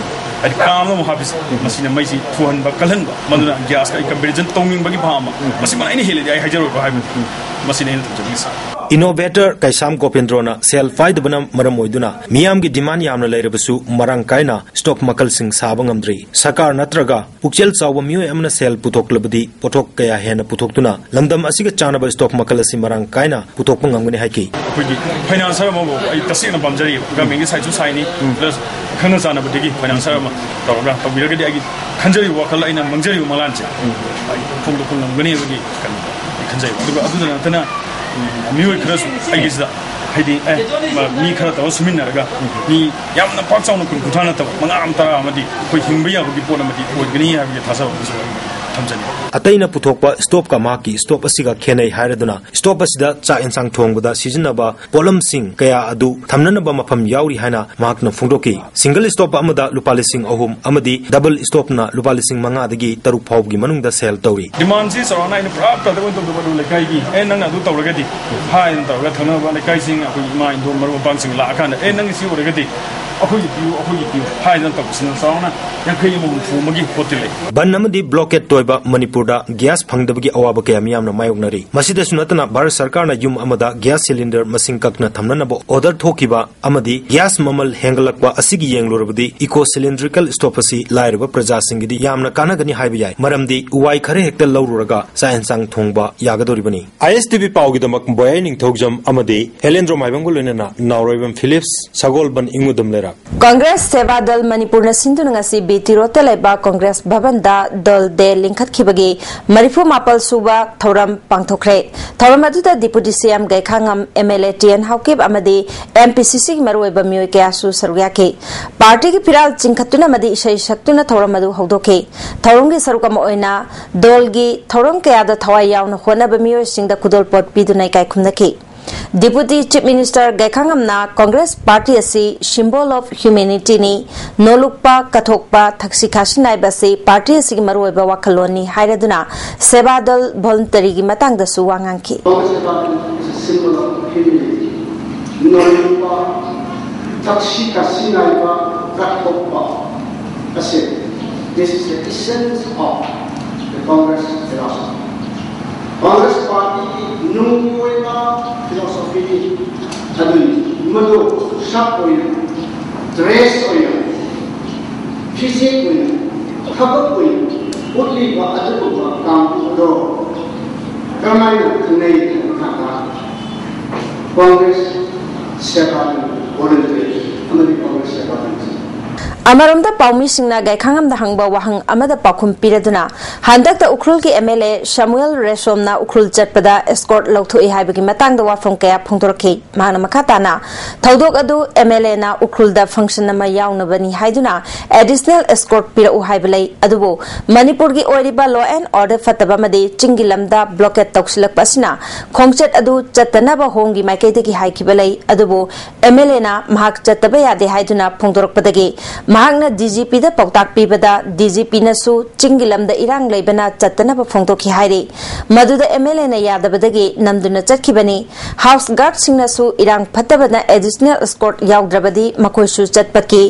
ꯍꯥꯏꯗꯤ ꯀꯥ ꯑꯃꯗ ꯑꯃꯨꯛ ꯍꯥꯞꯄꯤꯁꯦ, ꯃꯁꯤꯅ ꯃꯩꯁꯤ ꯊꯨꯍꯟꯕ, ꯀꯜꯍꯟꯕ, ꯃꯗꯨꯅ ꯒ꯭ꯌꯥꯁꯀ ꯑꯩ ꯀꯝꯄꯦꯔꯤꯖꯟ ꯇꯧꯅꯤꯡꯕꯒꯤ ꯚꯥꯕ ꯑꯃ, ꯃꯁꯤꯃ ꯑꯩꯅ ꯍꯦꯜꯂꯗꯤ ꯑꯩ ꯍꯥꯏꯖꯔꯣꯏꯀꯣ ꯍꯥꯏꯕ, ꯃꯁꯤꯅ ꯑꯩꯅ ꯇꯧꯖꯅꯤꯡꯉꯤꯁꯦ꯫ ꯏꯅꯣꯚꯦꯇꯔ ꯀꯩꯁꯥꯝ ꯒꯣꯄꯦꯟꯗ꯭ꯔꯣꯅ ꯁꯦꯜ ꯄꯥꯏꯗꯕꯅ ꯃꯔꯝ ꯑꯣꯏꯗꯨꯅ ꯃꯤꯌꯥꯝꯒꯤ ꯗꯤꯃꯥꯟ ꯌꯥꯝꯅ ꯂꯩꯔꯕꯁꯨ ꯃꯔꯥꯡ ꯀꯥꯏꯅ ꯁ꯭ꯇꯣꯞ ꯃꯈꯜꯁꯤꯡ ꯁꯥꯕ ꯉꯝꯗ꯭ꯔꯤ꯫ ꯁꯔꯀꯥꯔ ꯅꯠꯇ꯭ꯔꯒ ꯄꯨꯛꯆꯦꯜ ꯆꯥꯎꯕ ꯃꯤꯑꯣꯏ ꯑꯃꯅ ꯁꯦꯜ ꯄꯨꯊꯣꯛꯂꯕꯗꯤ ꯄꯣꯠꯊꯣꯛ ꯀꯌꯥ ꯍꯦꯟꯅ ꯄꯨꯊꯣꯛꯇꯨꯅ ꯂꯝꯗꯝ ꯑꯁꯤꯒ ꯆꯥꯟꯅꯕ ꯁ꯭ꯇꯣꯞ ꯃꯈꯜ ꯑꯁꯤ ꯃꯔꯥꯡ ꯀꯥꯏꯅ ꯄꯨꯊꯣꯛꯄ ꯉꯝꯒꯅꯤ ꯍꯥꯏꯈꯤ꯫ ꯑꯩꯈꯣꯏꯒꯤ ꯐꯥꯏꯅꯥꯟꯁꯔ ꯑꯃꯕꯨ ꯑꯩ ꯇꯁꯦꯡꯅ ꯄꯥꯝꯖꯔꯤꯕ, ꯒꯃꯦꯟꯒꯤ ꯁꯥꯏꯠꯁꯨ ꯁꯥꯏꯅꯤ, ꯄ꯭ꯂꯁ ꯈꯪꯅ ꯆꯥꯟꯅꯕꯗꯒꯤ ꯐꯥꯏꯅꯥꯟꯁꯔ ꯑꯃ ꯇꯧꯔꯒ ꯇꯧꯕꯤꯔꯒꯗꯤ ꯑꯩꯒꯤ ꯈꯟꯖꯔꯤꯕ ꯋꯥꯈꯜ, ꯑꯩꯅ ꯃꯪꯖꯔꯤꯕ ꯃꯪꯂꯥꯟꯁꯦ ꯑꯩ ꯐꯣꯡꯗꯣꯛꯄ ꯉꯝꯒꯅꯤ ꯍꯥꯏꯕꯒꯤ ꯀꯩꯅꯣ ꯑꯩ ꯈꯟꯖꯩ꯫ ꯑꯗꯨꯒ ꯑꯗꯨꯗ ꯅꯠꯇꯅ, ꯎꯝ, ꯃꯤꯑꯣꯏ ꯈꯔꯁꯨ ꯑꯩꯒꯤꯁꯤꯗ ꯍꯥꯏꯗꯤ, ꯑꯦ, ꯃ-, ꯃꯤ ꯈꯔ ꯇꯧꯔꯒ ꯁꯨꯃꯤꯟꯅꯔꯒ ꯃꯤ ꯌꯥꯝꯅ ꯄꯥꯛ ꯆꯥꯎꯅ ꯀꯨꯟ ꯀꯨꯟꯊ꯭ꯔꯥ ꯅꯠꯇꯕ ꯃꯉꯥ ꯑꯃ ꯇꯔꯥ ꯑꯃꯗꯤ ꯑꯩꯈꯣꯏ ꯍꯤꯡꯕ ꯌꯥꯕꯒꯤ ꯄꯣꯠ ꯑꯃꯗꯤ ꯑꯣꯏꯒꯅꯤ ꯍꯥꯏꯕꯒꯤ ꯊꯥꯖꯕ ꯑꯃꯁꯨ ꯑꯩ ꯊꯝꯖꯅꯤꯡꯏ꯫ ꯑꯇꯩꯅ ꯄꯨꯊꯣꯛꯄ ꯁ꯭ꯇꯣꯞꯀ ꯃꯍꯥꯛꯀꯤ ꯁ꯭ꯇꯣꯞ ꯑꯁꯤꯒ ꯈꯦꯠꯅꯩ ꯍꯥꯏꯔꯗꯨꯅ ꯁ꯭ꯇꯣꯞ ꯑꯁꯤꯗ ꯆꯥꯛ ꯌꯦꯟꯁꯥꯡ ꯊꯣꯡꯕꯗ ꯁꯤꯖꯤꯟꯅꯕ ꯄꯣꯠꯂꯝꯁꯤꯡ ꯀꯌꯥ ꯑꯗꯨ ꯊꯝꯅꯅꯕ ꯃꯐꯝ ꯌꯥꯎꯔꯤ ꯍꯥꯏꯅ ꯃꯍꯥꯛꯅ ꯐꯣꯡꯗꯣꯛꯈꯤ꯫ ꯁꯤꯡꯒꯜ ꯁ꯭ꯇꯣꯞ ꯑꯃꯗ ꯂꯨꯄꯥ ꯂꯤꯁꯤꯡ ꯑꯍꯨꯝ ꯑꯃꯗꯤ ꯗꯕꯜ ꯁ꯭ꯇꯣꯞꯅ ꯂꯨꯄꯥ ꯂꯤꯁꯤꯡ ꯃꯉꯥꯗꯒꯤ ꯇꯔꯨꯛ ꯐꯥꯎꯕꯒꯤ ꯃꯅꯨꯡꯗ ꯁꯦꯜ ꯇꯧꯔꯤ꯫ ꯗꯤꯃꯥꯟꯁꯤ ꯆꯥꯎꯔꯥꯛꯅ ꯑꯩꯅ ꯄꯨꯔꯥ ꯄ꯭ꯔꯗꯛ ꯑꯣꯏꯅ ꯇꯧꯗꯕ ꯑꯗꯨ ꯂꯩꯀꯥꯏꯒꯤ, "ꯑꯦ, ꯅꯪꯅ ꯑꯗꯨ ꯇꯧꯔꯒꯗꯤ" ꯍꯥꯏꯗꯅ ꯇꯧꯔꯒ ꯊꯪꯅꯕ ꯂꯩꯀꯥꯏꯁꯤꯡ, ꯑꯩꯈꯣꯏꯒꯤ ꯏꯃꯥ ꯏꯟꯗꯣꯟ ꯃꯔꯨꯞ ꯃꯄꯥꯡꯁꯤꯡ ꯂꯥꯛꯑꯀꯥꯟꯗ, "ꯑꯦ, ꯅꯪꯒꯤ ꯁꯤ ꯑꯣꯏꯔꯒꯗꯤ ꯑꯩꯈꯣꯏꯒꯤ ꯄꯤꯌꯨ, ꯑꯩꯈꯣꯏꯒꯤ ꯄꯤꯌꯨ" ꯍꯥꯏꯗꯅ ꯇꯧꯕꯁꯤꯅ ꯆꯥꯎꯔꯥꯛꯅ ꯌꯥꯡꯈꯩ ꯑꯃ ꯍꯨꯝꯐꯨ ꯑꯃꯒꯤ ꯄꯣꯠꯇꯤ ꯂꯩ꯫ ꯕꯟ ꯑꯃꯗꯤ ꯕ꯭ꯂꯣꯀꯦꯠ ꯇꯣꯏꯕ ꯃꯅꯤꯄꯨꯔꯗ ꯒ꯭ꯌꯥꯁ ꯐꯪꯗꯕꯒꯤ ꯑꯋꯥꯕ ꯀꯌꯥ ꯃꯤꯌꯥꯝꯅ ꯃꯥꯌꯣꯛꯅꯔꯤ꯫ ꯃꯁꯤꯗꯁꯨ ꯅꯠꯇꯅ ꯚꯥꯔꯠ ꯁꯔꯀꯥꯔꯅ ꯌꯨꯝ ꯑꯃꯗ ꯒ꯭ꯌꯥꯁ ꯁꯤꯂꯤꯟꯗꯔ ꯃꯁꯤꯡ ꯀꯛꯅ ꯊꯝꯅꯅꯕ ꯑꯣꯔꯗꯔ ꯊꯣꯛꯈꯤꯕ ꯑꯃꯗꯤ ꯒ꯭ꯌꯥꯁ ꯃꯃꯜ ꯍꯦꯟꯒꯠꯂꯛꯄ ꯑꯁꯤꯒꯤ ꯌꯦꯡꯂꯨꯔꯕꯗꯤ ꯏꯀꯣ ꯁꯤꯂꯤꯟꯗ꯭ꯔꯤꯀꯦꯜ ꯁ꯭ꯇꯣꯞ ꯑꯁꯤ ꯂꯥꯏꯔꯕ ꯄ꯭ꯔꯖꯥꯁꯤꯡꯒꯤꯗꯤ ꯌꯥꯝꯅ ꯀꯥꯟꯅꯒꯅꯤ ꯍꯥꯏꯕ ꯌꯥꯏ, ꯃꯔꯝꯗꯤ ꯎꯋꯥꯏ ꯈꯔ ꯍꯦꯛꯇ ꯂꯧꯔꯨꯔꯒ ꯆꯥꯛ ꯌꯦꯟꯁꯥꯡ ꯊꯣꯡꯕ ꯌꯥꯒꯗꯧꯔꯤꯕꯅꯤ꯫ ꯑꯥꯏ ꯑꯦꯁ ꯇꯤ ꯚꯤ ꯄꯥꯎꯒꯤꯗꯃꯛ ꯕꯣꯌꯥꯏ ꯅꯤꯡꯊꯧꯖꯝ ꯑꯃꯗꯤ ꯍꯦꯂꯦꯟꯗ꯭ꯔꯣ ꯃꯥꯏꯕꯝꯒ ꯂꯣꯏꯅꯅ ꯅꯥꯎꯔꯣꯏꯕꯝ ꯐꯤꯂꯤꯞꯁ, ꯁꯒꯣꯜꯕꯟ ꯏꯪꯉꯨꯗꯝ ꯂꯩꯔꯛ꯫ ꯀꯪꯒ꯭ꯔꯦꯁ ꯁꯦꯕꯥ ꯗꯜ ꯃꯅꯤꯄꯨꯔꯅ ꯁꯤꯟꯗꯨꯅ ꯉꯁꯤ ꯕꯤ ꯇꯤ ꯔꯣꯗꯇ ꯂꯩꯕ ꯀꯪꯒ꯭ꯔꯦꯁ ꯚꯕꯟꯗ ꯗꯜ ꯗꯦ ꯂꯤꯡꯈꯠꯈꯤꯕꯒꯤ ꯃꯔꯤꯐꯨ ꯃꯥꯄꯜ ꯁꯨꯕ ꯊꯧꯔꯝ ꯄꯥꯡꯊꯣꯛꯈ꯭ꯔꯦ꯫ ꯊꯧꯔꯝ ꯑꯗꯨꯗ deputy C M Gaikhangam, M L A T N Haokip ꯑꯃꯗꯤ ꯑꯦꯝ ꯄꯤ ꯁꯤ ꯁꯤꯒꯤ ꯃꯔꯨꯑꯣꯏꯕ ꯃꯤꯑꯣꯏ ꯀꯌꯥꯁꯨ ꯁꯔꯨꯛ ꯌꯥꯈꯤ꯫ ꯄꯥꯔꯇꯤꯒꯤ ꯐꯤꯔꯥꯜ ꯆꯤꯡꯈꯠꯇꯨꯅ ꯑꯃꯗꯤ ꯏꯁꯩ ꯁꯛꯇꯨꯅ ꯊꯧꯔꯝ ꯑꯗꯨ ꯍꯧꯗꯣꯛꯈꯤ꯫ ꯊꯧꯔꯝꯒꯤ ꯁꯔꯨꯛ ꯑꯃ ꯑꯣꯏꯅ ꯗꯣꯜꯒꯤ ꯊꯧꯔꯝ ꯀꯌꯥꯗ ꯊꯋꯥꯏ ꯌꯥꯎꯅ ꯍꯣꯠꯅꯕ ꯃꯤꯑꯣꯏꯁꯤꯡꯗ ꯈꯨꯗꯣꯜꯄꯣꯠ ꯄꯤꯗꯨꯅ ꯏꯀꯥꯏ ꯈꯨꯝꯅꯈꯤ꯫ Deputy Chief Minister ꯒꯩꯈꯥꯉꯝꯅ Congress Party ꯑꯁꯤ symbol of humanity ꯅꯤ, ꯅꯣꯂꯨꯛꯄ, ꯀꯠꯊꯣꯛꯄ, ꯊꯛꯁꯤ ꯈꯥꯁꯤ ꯅꯥꯏꯕ ꯑꯁꯤ party ꯑꯁꯤꯒꯤ ꯃꯔꯨꯑꯣꯏꯕ ꯋꯥꯈꯜꯂꯣꯟꯅꯤ ꯍꯥꯏꯔꯗꯨꯅ ꯁꯦꯕꯥ ꯗꯜ voluntary ꯒꯤ ꯃꯇꯥꯡꯗꯁꯨ ꯋꯥ ꯉꯥꯡꯈꯤ꯫ Congress Party is a symbol of humanity. ꯅꯣꯂꯨꯛꯄ, ꯊꯛꯁꯤ ꯈꯥꯁꯤ ꯅꯥꯏꯕ, ꯀꯠꯊꯣꯛꯄ ꯑꯁꯤ, this is the essence of the Congress philosophy. Congress Party ꯒꯤ ꯅꯨꯡꯒꯤ ꯑꯣꯏꯕ philosophy ꯅꯤ꯫ ꯑꯗꯨꯅꯤ ꯃꯗꯨ ꯁꯛ ꯑꯣꯏꯅ, dress ꯑꯣꯏꯅ, ꯐꯤꯖꯦꯛ ꯑꯣꯏꯅ, ꯊꯕꯛ ꯑꯣꯏꯅ ꯎꯠꯂꯤꯕ ꯑꯗꯨꯒꯨꯝꯕ ꯀꯥꯡꯕꯨ ꯑꯗꯣ ꯀꯔꯝꯍꯥꯏꯅ ꯈꯪꯅꯩ ꯍꯥꯏꯕ ꯀꯥꯟꯗ Congress ꯁꯦꯕꯥ ꯗꯜ voluntary ꯑꯃꯗꯤ Congress ꯁꯦꯕꯥ ꯗꯜ ꯑꯃꯔꯣꯝꯗ ꯄꯥꯎꯃꯤꯁꯤꯡꯅ ꯒꯩꯈꯥꯉꯝꯗ ꯍꯪꯕ ꯋꯥꯍꯪ ꯑꯃꯗ ꯄꯥꯎꯈꯨꯝ ꯄꯤꯔꯗꯨꯅ ꯍꯟꯗꯛꯇ ꯎꯈ꯭ꯔꯨꯜꯒꯤ MLA ꯁꯃꯨꯑꯦꯜ ꯔꯦꯁꯣꯝꯅ ꯎꯈ꯭ꯔꯨꯜ ꯆꯠꯄꯗ escort ꯂꯧꯊꯣꯛꯏ ꯍꯥꯏꯕꯒꯤ ꯃꯇꯥꯡꯗ ꯋꯥꯐꯝ ꯀꯌꯥ ꯐꯣꯡꯗꯣꯔꯛꯈꯤ꯫ ꯃꯍꯥꯛꯅ ꯃꯈꯥ ꯇꯥꯅ ꯊꯧꯗꯣꯛ ꯑꯗꯨ MLA ꯅ ꯎꯈ꯭ꯔꯨꯜꯗ function ꯑꯃ ꯌꯥꯎꯅꯕꯅꯤ ꯍꯥꯏꯗꯨꯅ additional escort ꯄꯤꯔꯛꯎ ꯍꯥꯏꯕ ꯂꯩ, ꯑꯗꯨꯕꯨ ꯃꯅꯤꯄꯨꯔꯒꯤ ꯑꯣꯏꯔꯤꯕ law and order ꯐꯠꯇꯕ ꯑꯃꯗꯤ ꯆꯤꯡꯒꯤ ꯂꯝꯗ blockade ꯇꯧꯁꯤꯜꯂꯛꯄ ꯑꯁꯤꯅ ꯈꯣꯡꯆꯠ ꯑꯗꯨ ꯆꯠꯇꯅꯕ ꯍꯣꯝꯒꯤ ꯃꯥꯏꯀꯩꯗꯒꯤ ꯍꯥꯏꯈꯤꯕ ꯂꯩ, ꯑꯗꯨꯕꯨ MLA ꯅ ꯃꯍꯥꯛ ꯆꯠꯇꯕ ꯌꯥꯗꯦ ꯍꯥꯏꯗꯨꯅ ꯐꯣꯡꯗꯣꯔꯛꯄꯗꯒꯤ ꯃꯍꯥꯛꯅ DGP ꯗ ꯄꯥꯎꯇꯥꯛ ꯄꯤꯕꯗ DGP ꯅꯁꯨ ꯆꯤꯡꯒꯤ ꯂꯝꯗ ꯏꯔꯥꯡ ꯂꯩꯕꯅ ꯆꯠꯇꯅꯕ ꯐꯣꯡꯗꯣꯛꯈꯤ ꯍꯥꯏꯔꯤ꯫ ꯃꯗꯨꯗ MLA ꯅ ꯌꯥꯗꯕꯗꯒꯤ ꯅꯝꯗꯨꯅ ꯆꯠꯈꯤꯕꯅꯤ꯫ House guard ꯁꯤꯡꯅꯁꯨ ꯏꯔꯥꯡ ꯐꯠꯇꯕꯅ additional escort ꯌꯥꯎꯗ꯭ꯔꯕꯗꯤ ꯃꯈꯣꯏꯁꯨ ꯆꯠꯄ ꯀꯤ,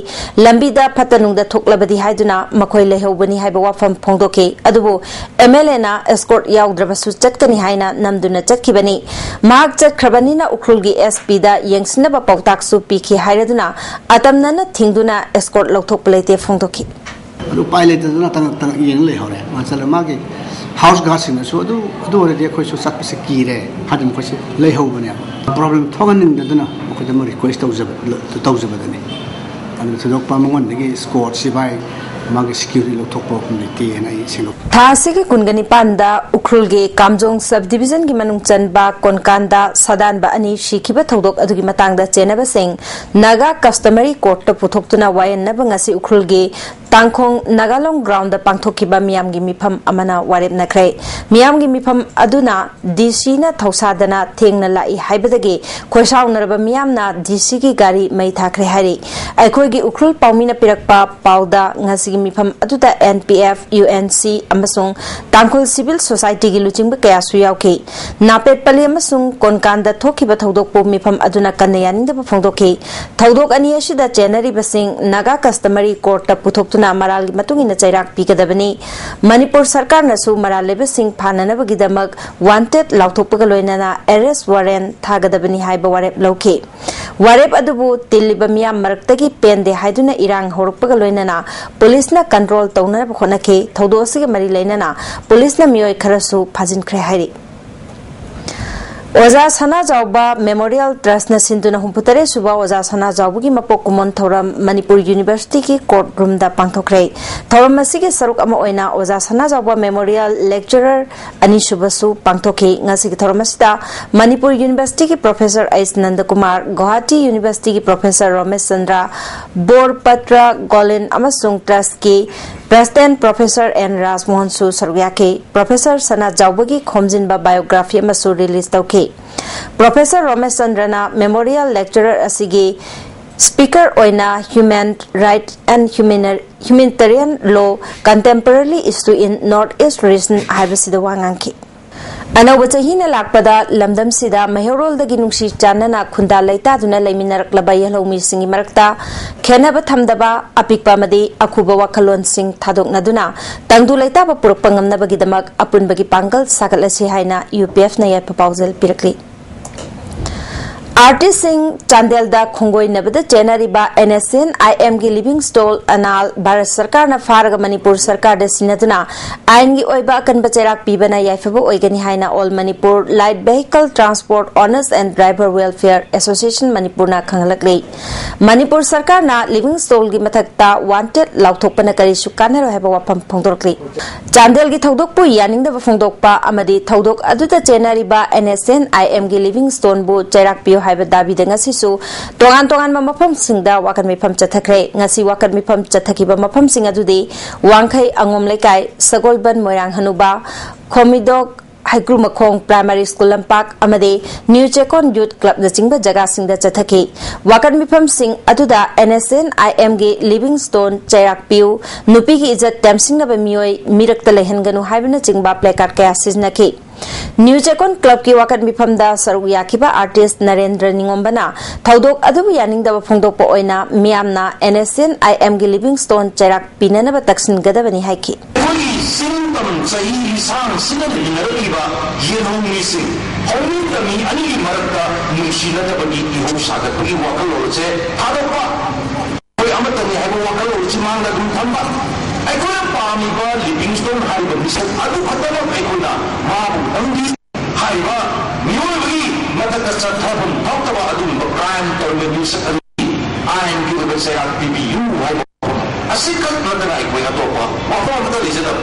ꯂꯝꯕꯤꯗ ꯐꯠꯇ ꯅꯨꯡꯗ ꯊꯣꯛꯂꯕꯗꯤ ꯍꯥꯏꯗꯨꯅ ꯃꯈꯣꯏ ꯂꯩꯍꯧꯕꯅꯤ ꯍꯥꯏꯕ ꯋꯥꯐꯝ ꯐꯣꯡꯗꯣꯛꯈꯤ꯫ ꯑꯗꯨꯕꯨ MLA ꯅ escort ꯌꯥꯎꯗ꯭ꯔꯕꯁꯨ ꯆꯠꯀꯅꯤ ꯍꯥꯏꯅ ꯅꯝꯗꯨꯅ ꯆꯠꯈꯤꯕꯅꯤ꯫ ꯃꯍꯥꯛ ꯆꯠꯈ꯭ꯔꯕꯅꯤꯅ ꯎꯈ꯭ꯔꯨꯜꯒꯤ SP ꯗ ꯌꯦꯡꯁꯤꯟꯅꯕ ꯄꯥꯎꯇꯥꯛꯁꯨ ꯄꯤꯈꯤ ꯍꯥꯏꯔꯗꯨꯅ ꯑꯇꯝꯅꯅ ꯊꯤꯡꯗꯨꯅ escort ꯂꯧꯊꯣꯛꯄ ꯂꯩꯇꯦ ꯐꯣꯡꯗꯣꯛꯈꯤ꯫ ꯑꯗꯨ ꯎꯄꯥꯏ ꯂꯩꯇꯗꯅ ꯇꯉꯛ ꯇꯉꯛ ꯌꯦꯡ ꯂꯩꯍꯧꯔꯦ꯫ ꯃꯥ ꯆꯠꯂ ꯃꯥꯒꯤ house guard ꯁꯤꯡꯅꯁꯨ ꯑꯗꯨ, ꯑꯗꯨ ꯑꯣꯏꯔꯗꯤ ꯑꯩꯈꯣꯏꯁꯨ ꯆꯠꯄꯁꯦ ꯀꯤꯔꯦ ꯍꯥꯏꯗꯅ ꯃꯈꯣꯏꯁꯦ ꯂꯩꯍꯧꯕꯅꯦꯕ꯫ Problem ꯊꯣꯛꯍꯟꯅꯤꯡꯗꯗꯅ ꯃꯈꯣꯏꯗ ꯑꯃ request ꯇꯧꯖꯕ, ꯇꯧꯖꯕꯗꯅꯤ꯫ ꯑꯗꯨꯅ ꯊꯣꯏꯗꯣꯛꯄ ꯃꯉꯣꯟꯗꯒꯤ escort ꯁꯤꯐꯥꯏ ꯃꯥꯒꯤ ꯁꯦꯀ꯭ꯌꯨꯔꯤꯇꯤ ꯂꯧꯊꯣꯛꯄ ꯂꯩꯇꯦꯅ ꯑꯩ ꯁꯦꯡꯗꯣꯛ- ꯊꯥ ꯑꯁꯤꯒꯤ ꯀꯨꯟꯒ ꯅꯤꯄꯥꯟꯗ ꯎꯈ꯭ꯔꯨꯜꯒꯤ ꯀꯥꯝꯖꯣꯡ ꯁꯕ ꯗꯤꯕꯤꯖꯟꯒꯤ ꯃꯅꯨꯡ ꯆꯟꯕ ꯀꯣꯟꯀꯥꯟꯗ ꯁꯥꯗꯥꯟꯕ ꯑꯅꯤ ꯁꯤꯈꯤꯕ ꯊꯧꯗꯣꯛ ꯑꯗꯨꯒꯤ ꯃꯇꯥꯡꯗ ꯆꯦꯟꯅꯕꯁꯤꯡ ꯅꯥꯒꯥ ꯀꯁꯇꯃꯔꯤ ꯀꯣꯔꯠꯇ ꯄꯨꯊꯣꯛꯇꯨꯅ ꯋꯥꯌꯦꯟꯅꯕ ꯉꯁꯤ ꯎꯈ꯭ꯔꯨꯜꯒꯤ ꯇꯥꯡꯈꯣꯡ ꯅꯥꯒꯥꯂꯣꯡ ꯒ꯭ꯔꯥꯎꯟꯗ ꯄꯥꯡꯊꯣꯛꯈꯤꯕ ꯃꯤꯌꯥꯝꯒꯤ ꯃꯤꯐꯝ ꯑꯃꯅ ꯋꯥꯔꯦꯞꯅꯈ꯭ꯔꯦ꯫ ꯃꯤꯌꯥꯝꯒꯤ ꯃꯤꯐꯝ ꯑꯗꯨꯅ ꯗꯤ ꯁꯤꯅ ꯊꯧꯁꯥꯗꯅ ꯊꯦꯡꯅ ꯂꯥꯛꯏ ꯍꯥꯏꯕꯗꯒꯤ ꯈꯣꯏꯁꯥꯎꯅꯔꯕ ꯃꯤꯌꯥꯝꯅ ꯗꯤ ꯁꯤꯒꯤ ꯒꯥꯔꯤ ꯃꯩ ꯊꯥꯈ꯭ꯔꯦ ꯍꯥꯏꯔꯤ꯫ ꯑꯩꯈꯣꯏꯒꯤ ꯎꯈ꯭ꯔꯨꯜ ꯄꯥꯎꯃꯤꯅ ꯄꯤꯔꯛꯄ ꯄꯥꯎꯗ ꯉꯁꯤꯒꯤ ꯃꯤꯐꯝ ꯑꯗꯨꯗ N P F, U N C ꯑꯃꯁꯨꯡ ꯇꯥꯡꯈꯨꯜ ꯁꯤꯚꯤꯜ ꯁꯣꯁꯥꯏꯇꯤꯒꯤ ꯂꯨꯆꯤꯡꯕ ꯀꯌꯥꯁꯨ ꯌꯥꯎꯈꯤ꯫ ꯅꯥꯄꯦꯠꯄꯂꯤ ꯑꯃꯁꯨꯡ ꯀꯣꯟꯀꯥꯟꯗ ꯊꯣꯛꯈꯤꯕ ꯊꯧꯗꯣꯛꯄꯨ ꯃꯤꯐꯝ ꯑꯗꯨꯅ ꯀꯟꯅ ꯌꯥꯅꯤꯡꯗꯕ ꯐꯣꯡꯗꯣꯛꯈꯤ꯫ ꯊꯧꯗꯣꯛ ꯑꯅꯤ ꯑꯁꯤꯗ ꯆꯦꯟꯅꯔꯤꯕꯁꯤꯡ ꯅꯥꯒꯥ ꯀꯁꯇꯃꯔꯤ ꯀꯣꯔꯠꯇ ꯄꯨꯊꯣꯛꯇꯨꯅ ꯃꯔꯥꯜꯒꯤ ꯃꯇꯨꯡ ꯏꯟꯅ ꯆꯩꯔꯥꯛ ꯄꯤꯒꯗꯕꯅꯤ꯫ ꯃꯅꯤꯄꯨꯔ ꯁꯔꯀꯥꯔꯅꯁꯨ ꯃꯔꯥꯜ ꯂꯩꯕꯁꯤꯡ ꯐꯥꯅꯅꯕꯒꯤꯗꯃꯛ ꯋꯥꯟꯇꯦꯗ ꯂꯥꯎꯊꯣꯛꯄꯒ ꯂꯣꯏꯅꯅ ꯑꯦꯔꯦꯁ ꯋꯥꯔꯦꯟ ꯊꯥꯒꯗꯕꯅꯤ ꯍꯥꯏꯕ ꯋꯥꯔꯦꯞ ꯂꯧꯈꯤ꯫ ꯋꯥꯔꯦꯞ ꯑꯗꯨꯕꯨ ꯇꯤꯜꯂꯤꯕ ꯃꯤꯌꯥꯝ ꯃꯔꯛꯇꯒꯤ ꯄꯦꯟꯗꯦ ꯍꯥꯏꯗꯨꯅ ꯏꯔꯥꯡ ꯍꯧꯔꯛꯄꯒ ꯂꯣꯏꯅꯅ ꯄꯨꯂꯤꯁꯅ ꯀꯟꯇ꯭ꯔꯣꯜ ꯇꯧꯅꯅꯕ ꯍꯣꯠꯅꯈꯤ꯫ ꯊꯧꯗꯣꯛ ꯑꯁꯤꯒ ꯃꯔꯤ ꯂꯩꯅꯅ ꯄꯨꯂꯤꯁꯅ ꯃꯤꯑꯣꯏ ꯈꯔꯁꯨ ꯐꯥꯖꯤꯟꯈ꯭ꯔꯦ ꯍꯥꯏꯔꯤ꯫ ꯑꯣꯖꯥ ꯁꯅꯥꯖꯥꯎꯕ ꯃꯦꯃꯣꯔꯤꯌꯦꯜ ꯇ꯭ꯔꯁꯅ ꯁꯤꯟꯗꯨꯅ ꯍꯨꯝꯐꯨꯇꯔꯦꯠ ꯁꯨꯕ ꯑꯣꯖꯥ ꯁꯅꯥꯖꯥꯎꯕꯒꯤ ꯃꯄꯣꯛ ꯀꯨꯝꯑꯣꯟ ꯊꯧꯔꯝ ꯃꯅꯤꯄꯨꯔ ꯌꯨꯅꯤꯚꯔꯁꯤꯇꯤꯒꯤ ꯀꯣꯔꯠ ꯔꯨꯝꯗ ꯄꯥꯡꯊꯣꯛꯈ꯭ꯔꯦ꯫ ꯊꯧꯔꯝ ꯑꯁꯤꯒꯤ ꯁꯔꯨꯛ ꯑꯃ ꯑꯣꯏꯅ ꯑꯣꯖꯥ ꯁꯅꯥꯖꯥꯎꯕ ꯃꯦꯃꯣꯔꯤꯌꯦꯜ ꯂꯦꯛꯆꯔꯔ ꯑꯅꯤꯁꯨꯕꯁꯨ ꯄꯥꯡꯊꯣꯛꯈꯤ꯫ ꯉꯁꯤꯒꯤ ꯊꯧꯔꯝ ꯑꯁꯤꯗ ꯃꯅꯤꯄꯨꯔ ꯌꯨꯅꯤꯚꯔꯁꯤꯇꯤꯒꯤ ꯄ꯭ꯔꯣꯐꯦꯁꯔ ꯑꯩꯆ ꯅꯟꯗꯀꯨꯃꯥꯔ, ꯒꯨꯋꯥꯍꯥꯇꯤ ꯌꯨꯅꯤꯚꯔꯁꯤꯇꯤꯒꯤ ꯄ꯭ꯔꯣꯐꯦꯁꯔ ꯔꯣꯃꯦꯁ ꯆꯟꯗ꯭ꯔ, ꯕꯣꯔꯄꯇ꯭ꯔ ꯒꯣꯂꯤꯟ ꯑꯃꯁꯨꯡ ꯇ꯭ꯔꯁꯀꯤ ꯄ꯭ꯔꯦꯁꯤꯗꯦꯟꯠ ꯄ꯭ꯔꯣꯐꯦꯁꯔ ꯑꯦꯟ ꯔꯥꯖꯃꯣꯍꯟꯁꯨ ꯁꯔꯨꯛ ꯌꯥꯈꯤ꯫ ꯄ꯭ꯔꯣꯐꯦꯁꯔ ꯁꯅꯥꯖꯥꯎꯕꯒꯤ ꯈꯣꯝꯖꯤꯟꯕ ꯕꯥꯏꯑꯣꯒ꯭ꯔꯥꯐꯤ ꯑꯃꯁꯨ ꯔꯤꯂꯤꯖ ꯇꯧꯈꯤ꯫ ꯄ꯭ꯔꯣꯐꯦꯁꯔ ꯔꯣꯃꯦꯁ ꯆꯟꯗ꯭ꯔꯅ ꯃꯦꯃꯣꯔꯤꯌꯦꯜ ꯂꯦꯛꯆꯔꯔ ꯑꯁꯤꯒꯤ ꯁ꯭ꯄꯤꯀꯔ ꯑꯣꯏꯅ Human Right and Humanitarian Law, Contemporary Issue in North East Region ꯍꯥꯏꯕꯁꯤꯗ ꯋꯥ ꯉꯥꯡꯈꯤ꯫ ꯑꯅꯧꯕ ꯆꯍꯤꯅ ꯂꯥꯛꯄꯗ ꯂꯝꯗꯝꯁꯤꯗ ꯃꯩꯍꯧꯔꯣꯜꯗꯒꯤ ꯅꯨꯡꯁꯤ ꯆꯥꯟꯅꯅ ꯈꯨꯟꯗꯥ ꯂꯩꯇꯥꯗꯨꯅ ꯂꯩꯃꯤꯟꯅꯔꯛꯂꯕ ꯌꯦꯜꯍꯧꯃꯤꯁꯤꯡꯒꯤ ꯃꯔꯛꯇ ꯈꯦꯟꯅꯕ ꯊꯝꯗꯕ, ꯑꯄꯤꯛꯄ ꯑꯃꯗꯤ ꯑꯈꯨꯕ ꯋꯥꯈꯜꯂꯣꯟꯁꯤꯡ ꯊꯥꯗꯣꯛꯅꯗꯨꯅ ꯇꯪꯗꯨ ꯂꯩꯇꯥꯕ ꯄꯨꯔꯛꯄ ꯉꯝꯅꯕꯒꯤꯗꯃꯛ ꯑꯄꯨꯟꯕꯒꯤ ꯄꯥꯡꯒꯜ ꯁꯥꯒꯠꯂꯁꯤ ꯍꯥꯏꯅ ꯌꯨ ꯄꯤ ꯑꯦꯐꯅ ꯌꯥꯏꯐ ꯄꯥꯎꯖꯦꯜ ꯄꯤꯔꯛꯂꯤ꯫ ꯑꯥꯔꯇꯤꯁꯁꯤꯡ ꯆꯥꯟꯗꯦꯜꯗ ꯈꯣꯡꯒꯣꯏꯅꯕꯗ ꯆꯦꯟꯅꯔꯤꯕ NSCN IMꯒꯤ ꯂꯤꯚꯤꯡꯁ꯭ꯇꯣꯟ ꯑꯅꯥꯜ ꯚꯥꯔꯠ ꯁꯔꯀꯥꯔꯅ ꯐꯥꯔꯒ ꯃꯅꯤꯄꯨꯔ ꯁꯔꯀꯥꯔꯗ ꯁꯤꯟꯅꯗꯨꯅ ꯑꯥꯏꯟꯒꯤ ꯑꯣꯏꯕ ꯑꯀꯟꯕ ꯆꯩꯔꯥꯛ ꯄꯤꯕꯅ ꯌꯥꯏꯐꯕ ꯑꯣꯏꯒꯅꯤ ꯍꯥꯏꯅ All Manipur Light Vehicle Transport Owners and Driver Welfare Association ꯃꯅꯤꯄꯨꯔꯅ ꯈꯪꯍꯜꯂꯛꯂꯤ꯫ ꯃꯅꯤꯄꯨꯔ ꯁꯔꯀꯥꯔꯅ ꯂꯤꯚꯤꯡꯁ꯭ꯇꯣꯟꯒꯤ ꯃꯊꯛꯇ ꯋꯥꯟꯇꯦꯗ ꯂꯥꯎꯊꯣꯛꯄꯅ ꯀꯔꯤꯁꯨ ꯀꯥꯟꯅꯔꯣꯏ ꯍꯥꯏꯕ ꯋꯥꯐꯝ ꯐꯣꯡꯗꯣꯔꯛꯂꯤ꯫ ꯆꯥꯟꯗꯦꯜꯒꯤ ꯊꯧꯗꯣꯛꯄꯨ ꯌꯥꯅꯤꯡꯗꯕ ꯐꯣꯡꯗꯣꯛꯄ ꯑꯃꯗꯤ ꯊꯧꯗꯣꯛ ꯑꯗꯨꯗ ꯆꯦꯟꯅꯔꯤꯕ NSCN IMꯒꯤ ꯂꯤꯚꯤꯡꯁ꯭ꯇꯣꯟꯕꯨ ꯆꯩꯔꯥꯛ ꯄꯤꯌꯨ ꯍꯥꯏꯕ ꯗꯥꯕꯤꯗ ꯉꯁꯤꯁꯨ ꯇꯣꯉꯥꯟ ꯇꯣꯉꯥꯟꯕ ꯃꯐꯝꯁꯤꯡꯗ ꯋꯥꯀꯠ ꯃꯤꯐꯝ ꯆꯠꯊꯈ꯭ꯔꯦ꯫ ꯉꯁꯤ ꯋꯥꯀꯠ ꯃꯤꯐꯝ ꯆꯠꯊꯈꯤꯕ ꯃꯐꯝꯁꯤꯡ ꯑꯗꯨꯗꯤ ꯋꯥꯡꯈꯩ ꯑꯉꯣꯝ ꯂꯩꯀꯥꯏ, ꯁꯒꯣꯜꯕꯟ ꯃꯣꯏꯔꯥꯡ ꯍꯅꯨꯕ, ꯈꯣꯃꯤꯗꯣꯛ ꯍꯩꯀ꯭ꯔꯨꯃꯈꯣꯡ ꯄ꯭ꯔꯥꯏꯃꯥꯔꯤ ꯁ꯭ꯀꯨꯜ ꯂꯝꯄꯥꯛ ꯑꯃꯗꯤ ꯅ꯭ꯌꯨ ꯆꯦꯀꯣꯟ ꯌꯨꯠ ꯀ꯭ꯂꯕꯅꯆꯤꯡꯕ ꯖꯒꯥꯁꯤꯡꯗ ꯆꯠꯊꯈꯤ꯫ ꯋꯥꯀꯠ ꯃꯤꯐꯝꯁꯤꯡ ꯑꯗꯨꯗ NSCN IMꯒꯤ ꯂꯤꯚꯤꯡꯁ꯭ꯇꯣꯟ ꯆꯩꯔꯥꯛ ꯄꯤꯌꯨ, ꯅꯨꯄꯤꯒꯤ ꯏꯖꯠ ꯇꯦꯝꯁꯤꯡꯅꯕ ꯃꯤꯑꯣꯏ ꯃꯤꯔꯛꯇ ꯂꯩꯍꯟꯒꯅꯨ ꯍꯥꯏꯕꯅꯆꯤꯡꯕ ꯄ꯭ꯂꯦꯀꯥꯔꯗ ꯀꯌꯥ ꯁꯤꯖꯤꯟꯅꯈꯤ꯫ ꯅ꯭ꯌꯨ ꯆꯦꯀꯣꯟ ꯀ꯭ꯂꯕꯀꯤ ꯋꯥꯀꯠ ꯃꯤꯐꯝꯗ ꯁꯔꯨꯛ ꯌꯥꯈꯤꯕ ꯑꯥꯔꯇꯤꯁ ꯅꯔꯦꯟꯗ꯭ꯔ ꯅꯤꯉꯣꯝꯕꯅ ꯊꯧꯗꯣꯛ ꯑꯗꯨꯕꯨ ꯌꯥꯅꯤꯡꯗꯕ ꯐꯣꯡꯗꯣꯛꯄ ꯑꯣꯏꯅ ꯃꯤꯌꯥꯝꯅ NSCN IMꯒꯤ ꯂꯤꯚꯤꯡꯁ꯭ꯇꯣꯟ ꯆꯩꯔꯥꯛ ꯄꯤꯅꯅꯕ ꯇꯛꯁꯤꯟꯒꯗꯕꯅꯤ ꯍꯥꯏꯈꯤ꯫ ꯑꯩꯈꯣꯏꯒꯤ ꯆꯤꯡ ꯇꯝ ꯆꯍꯤ ꯂꯤꯁꯥꯡꯁꯤꯗ ꯂꯩꯃꯤꯟꯅꯔꯛꯂꯤꯕ ꯌꯦꯜꯍꯧꯃꯤꯁꯤꯡ, ꯍꯧꯃꯤ ꯇꯝꯃꯤ ꯑꯅꯤꯒꯤ ꯃꯔꯛꯇ ꯅꯨꯡꯁꯤꯅꯗꯕꯒꯤ ꯏꯍꯧ ꯁꯥꯒꯠꯄꯒꯤ ꯋꯥꯈꯜꯂꯣꯟ ꯑꯁꯦ ꯊꯥꯗꯣꯛꯄ, ꯑꯩꯈꯣꯏ ꯑꯃꯠꯇꯅꯤ ꯍꯥꯏꯕ ꯋꯥꯈꯜꯂꯣꯟ ꯑꯁꯤ ꯃꯥꯡꯗ ꯑꯗꯨꯝ ꯊꯝꯕ, ꯑꯩꯈꯣꯏꯅ ꯄꯥꯝꯃꯤꯕ ꯂꯤꯚꯤꯡꯁ꯭ꯇꯣꯟ ꯍꯥꯏꯔꯤꯕ ꯃꯤꯁꯛ ꯑꯗꯨ ꯈꯛꯇꯃꯛ ꯑꯩꯈꯣꯏꯅ ꯃꯥꯕꯨ ꯅꯝꯕꯤ ꯍꯥꯏꯔꯤꯕ ꯃꯤꯑꯣꯏꯕꯒꯤ ꯃꯊꯛꯇ ꯆꯠꯊꯐꯝ ꯊꯣꯛꯇꯕ ꯑꯗꯨꯒꯨꯝꯕ ꯀ꯭ꯔꯥꯏꯝ ꯇꯧꯔꯤꯕ ꯃꯤꯁꯛ ꯑꯗꯨꯒꯤ ꯑꯥꯏꯟꯒꯤ ꯑꯣꯏꯕ ꯆꯩꯔꯥꯛ ꯄꯤꯕꯤꯌꯨ ꯍꯥꯏꯕ ꯑꯁꯤ ꯈꯛ ꯅꯠꯇꯅ ꯑꯩꯈꯣꯏ ꯑꯇꯣꯞꯄ ꯋꯥꯐꯝ ꯑꯃꯠꯇ ꯂꯩꯖꯗꯕ꯫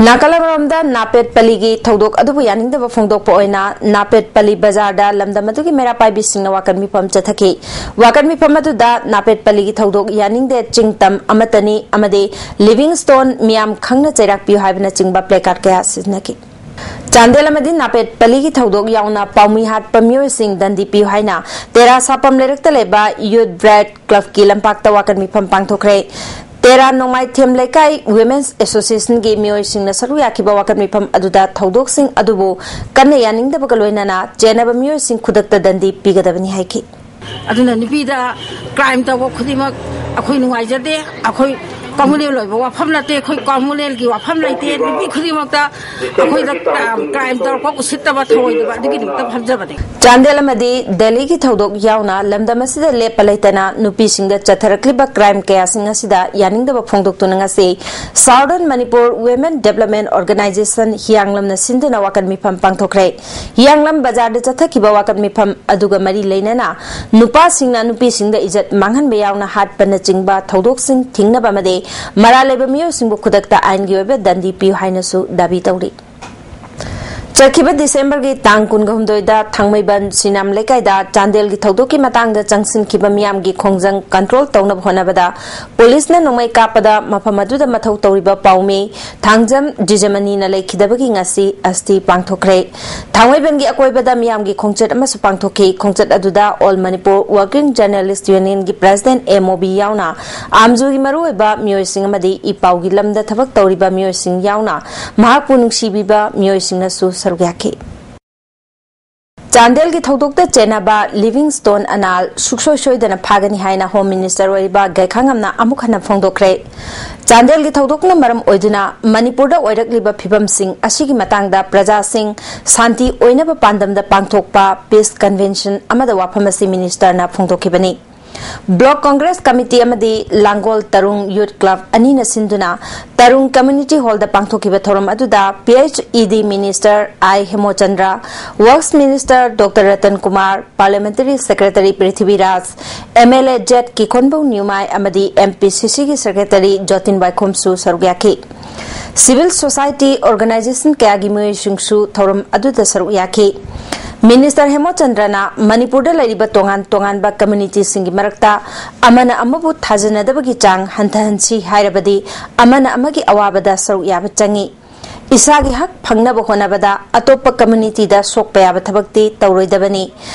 ꯅꯥꯀꯜ ꯑꯃꯔꯣꯝꯗ ꯅꯥꯄꯦꯠ ꯄꯂꯤꯒꯤ ꯊꯧꯗꯣꯛ ꯑꯗꯨꯕꯨ ꯌꯥꯅꯤꯡꯗꯕ ꯐꯣꯡꯗꯣꯛꯄ ꯑꯣꯏꯅ ꯅꯥꯄꯦꯠ ꯄꯂꯤ ꯕꯖꯥꯔꯗ ꯂꯝꯗꯝ ꯑꯗꯨꯒꯤ ꯃꯩꯔꯥ ꯄꯥꯏꯕꯤꯁꯤꯡꯅ ꯋꯥꯀꯠ ꯃꯤꯐꯝ ꯆꯠꯊꯈꯤ꯫ ꯋꯥꯀꯠ ꯃꯤꯐꯝ ꯑꯗꯨꯗ ꯅꯥꯄꯦꯠ ꯄꯂꯤꯒꯤ ꯊꯧꯗꯣꯛ ꯌꯥꯅꯤꯡꯗꯦ, ꯆꯤꯡꯇꯝ ꯑꯃꯠꯇꯅꯤ ꯑꯃꯗꯤ ꯂꯤꯚꯤꯡꯁ꯭ꯇꯣꯟ ꯃꯤꯌꯥꯝ ꯈꯪꯅ ꯆꯩꯔꯥꯛ ꯄꯤꯌꯨ ꯍꯥꯏꯕꯅꯆꯤꯡꯕ ꯄ꯭ꯂꯦꯀꯥꯔꯗ ꯀꯌꯥ ꯁꯤꯖꯤꯟꯅꯈꯤ꯫ ꯆꯥꯟꯗꯦꯜ ꯑꯃꯗꯤ ꯅꯥꯄꯦꯠ ꯄꯂꯤꯒꯤ ꯊꯧꯗꯣꯛ ꯌꯥꯎꯅ ꯄꯥꯎꯃꯤ ꯍꯥꯠꯄ ꯃꯤꯑꯣꯏꯁꯤꯡ ꯗꯟꯗꯤ ꯄꯤꯌꯨ ꯍꯥꯏꯅ ꯇꯦꯔꯥ ꯁꯥꯄꯝ ꯂꯩꯔꯛꯇ ꯂꯩꯕ ꯌꯨꯠ ꯕ꯭ꯔꯥꯏꯠ ꯀ꯭ꯂꯕꯀꯤ ꯂꯝꯄꯥꯛꯇ ꯋꯥꯀꯠ ꯃꯤꯐꯝ ꯄꯥꯡꯊꯣꯛꯈ꯭ꯔꯦ꯫ ꯇꯦꯔꯥ ꯅꯣꯡꯃꯥꯏꯊꯦꯝ ꯂꯩꯀꯥꯏ ꯋꯤꯃꯦꯟꯁ ꯑꯦꯁꯣꯁꯤꯌꯦꯁꯟꯒꯤ ꯃꯤꯑꯣꯏꯁꯤꯡꯅ ꯁꯔꯨꯛ ꯌꯥꯈꯤꯕ ꯋꯥꯀꯠ ꯃꯤꯐꯝ ꯑꯗꯨꯗ ꯊꯧꯗꯣꯛꯁꯤꯡ ꯑꯗꯨꯕꯨ ꯀꯟꯅ ꯌꯥꯅꯤꯡꯗꯕꯒ ꯂꯣꯏꯅꯅ ꯆꯦꯟꯅꯕ ꯃꯤꯑꯣꯏꯁꯤꯡ ꯈꯨꯗꯛꯇ ꯗꯟꯗꯤ ꯄꯤꯒꯗꯕꯅꯤ ꯍꯥꯏꯈꯤ꯫ ꯑꯗꯨꯅ ꯅꯨꯄꯤꯗ ꯀ꯭ꯔꯥꯏꯝ ꯇꯧꯕ ꯈꯨꯗꯤꯡꯃꯛ ꯑꯩꯈꯣꯏ ꯅꯨꯡꯉꯥꯏꯖꯗꯦ꯫ ꯑꯩꯈꯣꯏ ꯀꯃꯨꯅꯦꯜ ꯑꯣꯏꯕ ꯋꯥꯐꯝ ꯅꯠꯇꯦ, ꯑꯩꯈꯣꯏ ꯀꯃꯨꯅꯦꯜꯒꯤ ꯋꯥꯐꯝ ꯂꯩꯇꯦ꯫ ꯅꯨꯄꯤ ꯈꯨꯗꯤꯡꯃꯛꯇ ꯑꯩꯈꯣꯏꯗ ꯀ꯭ꯔꯥꯏꯝ ꯇꯧꯔꯛꯄ, ꯎꯁꯤꯠꯇꯕ, ꯊꯧꯑꯣꯏꯗꯕ ꯑꯗꯨꯒꯤꯗꯃꯛꯇ ꯐꯝꯖꯕꯅꯦ꯫ ꯆꯥꯟꯗꯦꯜ ꯑꯃꯗꯤ ꯗꯦꯜꯂꯤꯒꯤ ꯊꯧꯗꯣꯛ ꯌꯥꯎꯅ ꯂꯝꯗꯝ ꯑꯁꯤꯗ ꯂꯦꯞꯄ ꯂꯩꯇꯅ ꯅꯨꯄꯤꯁꯤꯡꯗ ꯆꯠꯊꯔꯛꯂꯤꯕ ꯀ꯭ꯔꯥꯏꯝ ꯀꯌꯥꯁꯤꯡ ꯑꯁꯤꯗ ꯌꯥꯅꯤꯡꯗꯕ ꯐꯣꯡꯗꯣꯛꯇꯨꯅ ꯉꯁꯤ Southern Manipur Women Development Organization ꯍꯤꯌꯥꯡꯂꯝꯅ ꯁꯤꯟꯗꯨꯅ ꯋꯥꯀꯠ ꯃꯤꯐꯝ ꯄꯥꯡꯊꯣꯛꯈ꯭ꯔꯦ꯫ ꯍꯤꯌꯥꯡꯂꯝ ꯕꯖꯥꯔꯗ ꯆꯠꯊꯈꯤꯕ ꯋꯥꯀꯠ ꯃꯤꯐꯝ ꯑꯗꯨꯒ ꯃꯔꯤ ꯂꯩꯅꯅ ꯅꯨꯄꯥꯁꯤꯡꯅ ꯅꯨꯄꯤꯁꯤꯡꯗ ꯏꯖꯠ ꯃꯥꯡꯍꯟꯕ ꯌꯥꯎꯅ ꯍꯥꯠꯄꯅꯆꯤꯡꯕ ꯊꯧꯗꯣꯛꯁꯤꯡ ꯊꯤꯡꯅꯕ ꯑꯃꯗꯤ ꯃꯔꯥꯜ ꯂꯩꯕ ꯃꯤꯑꯣꯏꯁꯤꯡꯕꯨ ꯈꯨꯗꯛꯇ ꯑꯥꯏꯟꯒꯤ ꯑꯣꯏꯕ ꯗꯟꯗꯤ ꯄꯤꯌꯨ ꯍꯥꯏꯅꯁꯨ ꯗꯥꯕꯤ ꯇꯧꯔꯤ꯫ ꯆꯠꯈꯤꯕ ꯗꯤꯁꯦꯝꯕꯔꯒꯤ ꯇꯥꯡ ꯀꯨꯟꯒ ꯍꯨꯝꯗꯣꯏꯗ ꯊꯥꯡꯃꯩꯕꯟ ꯁꯤꯅꯥꯝ ꯂꯩꯀꯥꯏꯗ ꯆꯥꯟꯗꯦꯜꯒꯤ ꯊꯧꯗꯣꯛꯀꯤ ꯃꯇꯥꯡꯗ ꯆꯪꯁꯤꯟꯈꯤꯕ ꯃꯤꯌꯥꯝꯒꯤ ꯈꯣꯡꯖꯪ ꯀꯟꯇ꯭ꯔꯣꯜ ꯇꯧꯅꯕ ꯍꯣꯠꯅꯕꯗ ꯄꯨꯂꯤꯁꯅ ꯅꯣꯡꯃꯩ ꯀꯥꯞꯄꯗ ꯃꯐꯝ ꯑꯗꯨꯗ ꯃꯊꯧ ꯇꯧꯔꯤꯕ ꯄꯥꯎꯃꯤ ꯊꯥꯡꯖꯝ ꯗꯤꯖꯃꯅꯤꯅ ꯂꯩꯈꯤꯗꯕꯒꯤ ꯉꯁꯤ ꯑꯁꯇꯤ ꯄꯥꯡꯊꯣꯛꯈ꯭ꯔꯦ꯫ ꯊꯥꯡꯃꯩꯕꯟꯒꯤ ꯑꯀꯣꯏꯕꯗ ꯃꯤꯌꯥꯝꯒꯤ ꯈꯣꯡꯆꯠ ꯑꯃꯁꯨ ꯄꯥꯡꯊꯣꯛꯈꯤ꯫ ꯈꯣꯡꯆꯠ ꯑꯗꯨꯗ All Manipur Working Journalist Unionꯒꯤ President ꯑꯦ ꯃꯣꯕꯤ ꯌꯥꯎꯅ ꯑꯥꯝꯖꯨꯒꯤ ꯃꯔꯨꯑꯣꯏꯕ ꯃꯤꯑꯣꯏꯁꯤꯡ ꯑꯃꯗꯤ ꯏ ꯄꯥꯎꯒꯤ ꯂꯝꯗ ꯊꯕꯛ ꯇꯧꯔꯤꯕ ꯃꯤꯑꯣꯏꯁꯤꯡ ꯌꯥꯎꯅ ꯃꯍꯥꯛꯄꯨ ꯅꯨꯡꯁꯤꯕꯤꯕ ꯃꯤꯑꯣꯏꯁꯤꯡꯅꯁꯨ ꯁꯔꯨꯛ ꯌꯥꯈꯤ꯫ ꯆꯥꯟꯗꯦꯜꯒꯤ ꯊꯧꯗꯣꯛꯇ ꯆꯦꯟꯅꯕ ꯂꯤꯚꯤꯡꯁ꯭ꯇꯣꯟ ꯑꯅꯥꯜ ꯁꯨꯛꯁꯣꯏ ꯁꯣꯏꯗꯅ ꯐꯥꯒꯅꯤ ꯍꯥꯏꯅ ꯍꯣꯝ ꯃꯤꯅꯤꯁꯇꯔ ꯑꯣꯏꯔꯤꯕ ꯒꯥꯏꯈꯥꯉꯝꯅ ꯑꯃꯨꯛ ꯍꯟꯅ ꯐꯣꯡꯗꯣꯛꯈ꯭ꯔꯦ꯫ ꯆꯥꯟꯗꯦꯜꯒꯤ ꯊꯧꯗꯣꯛꯅ ꯃꯔꯝ ꯑꯣꯏꯗꯨꯅ ꯃꯅꯤꯄꯨꯔꯗ ꯑꯣꯏꯔꯛꯂꯤꯕ ꯐꯤꯕꯝꯁꯤꯡ ꯑꯁꯤꯒꯤ ꯃꯇꯥꯡꯗ ꯄ꯭ꯔꯖꯥꯁꯤꯡ ꯁꯥꯟꯇꯤ ꯑꯣꯏꯅꯕ ꯄꯥꯟꯗꯝꯗ ꯄꯥꯡꯊꯣꯛꯄ ꯄꯤꯁ ꯀꯟꯚꯦꯟꯁꯟ ꯑꯃꯗ ꯋꯥꯐꯝ ꯑꯁꯤ ꯃꯤꯅꯤꯁꯇꯔꯅ ꯐꯣꯡꯗꯣꯛꯈꯤꯕꯅꯤ꯫ ꯕ꯭ꯂꯣꯛ ꯀꯣꯡꯒ꯭ꯔꯦꯁ ꯀꯃꯤꯇꯤ ꯑꯃꯗꯤ ꯂꯥꯡꯒꯣꯜ ꯇꯔꯨꯡ ꯌꯨꯠ ꯀ꯭ꯂꯕ ꯑꯅꯤꯅ ꯁꯤꯟꯗꯨꯅ ꯇꯔꯨꯡ ꯀꯝꯃ꯭ꯌꯨꯅꯤꯇꯤ ꯍꯣꯜꯗ ꯄꯥꯡꯊꯣꯛꯈꯤꯕ ꯊꯧꯔꯝ ꯑꯗꯨꯗ P H E D minister I Hemochandra, works minister doctor Ratan Kumar, parliamentary secretary Prithviraj, M L A ꯖꯦꯠ ꯀꯤꯈꯣꯟꯕꯧ ꯅ꯭ꯌꯨꯃꯥꯏ ꯑꯃꯗꯤ ꯑꯦꯝ ꯄꯤ ꯁꯤ ꯁꯤꯒꯤ ꯁꯦꯀ꯭ꯔꯦꯇꯔꯤ ꯖꯣꯇꯤꯟ ꯋꯥꯏꯈꯣꯝꯁꯨ ꯁꯔꯨꯛ ꯌꯥꯈꯤ꯫ ꯁꯤꯚꯤꯜ ꯁꯣꯁꯥꯏꯇꯤ ꯑꯣꯔꯒꯅꯥꯏꯖꯦꯁꯟ ꯀꯌꯥꯒꯤ ꯃꯤꯑꯣꯏꯁꯤꯡꯁꯨ ꯊꯧꯔꯝ ꯑꯗꯨꯗ ꯁꯔꯨꯛ ꯌꯥꯈꯤ꯫ ꯃꯤꯅꯤꯁꯇꯔ ꯍꯦꯃꯣꯆꯟꯗ꯭ꯔꯅ ꯃꯅꯤꯄꯨꯔꯗ ꯂꯩꯔꯤꯕ ꯇꯣꯉꯥꯟ ꯇꯣꯉꯥꯟꯕ ꯀꯝꯃ꯭ꯌꯨꯅꯤꯇꯤꯁꯤꯡꯒꯤ ꯃꯔꯛꯇ ꯑꯃꯅ ꯑꯃꯕꯨ ꯊꯥꯖꯅꯗꯕꯒꯤ ꯆꯥꯡ ꯍꯟꯊꯍꯟꯁꯤ ꯍꯥꯏꯔꯕꯗꯤ ꯑꯃꯅ ꯑꯃꯒꯤ ꯑꯋꯥꯕꯗ ꯁꯔꯨꯛ ꯌꯥꯕ ꯆꯪꯏ꯫ ꯏꯁꯥꯒꯤ ꯍꯛ ꯐꯪꯅꯕ ꯍꯣꯠꯅꯕꯗ ꯑꯇꯣꯞꯄ ꯀꯝꯃ꯭ꯌꯨꯅꯤꯇꯤꯗ ꯁꯣꯛꯄ ꯌꯥꯕ ꯊꯕꯛꯇꯤ ꯇꯧꯔꯣꯏꯗꯕꯅꯤ꯫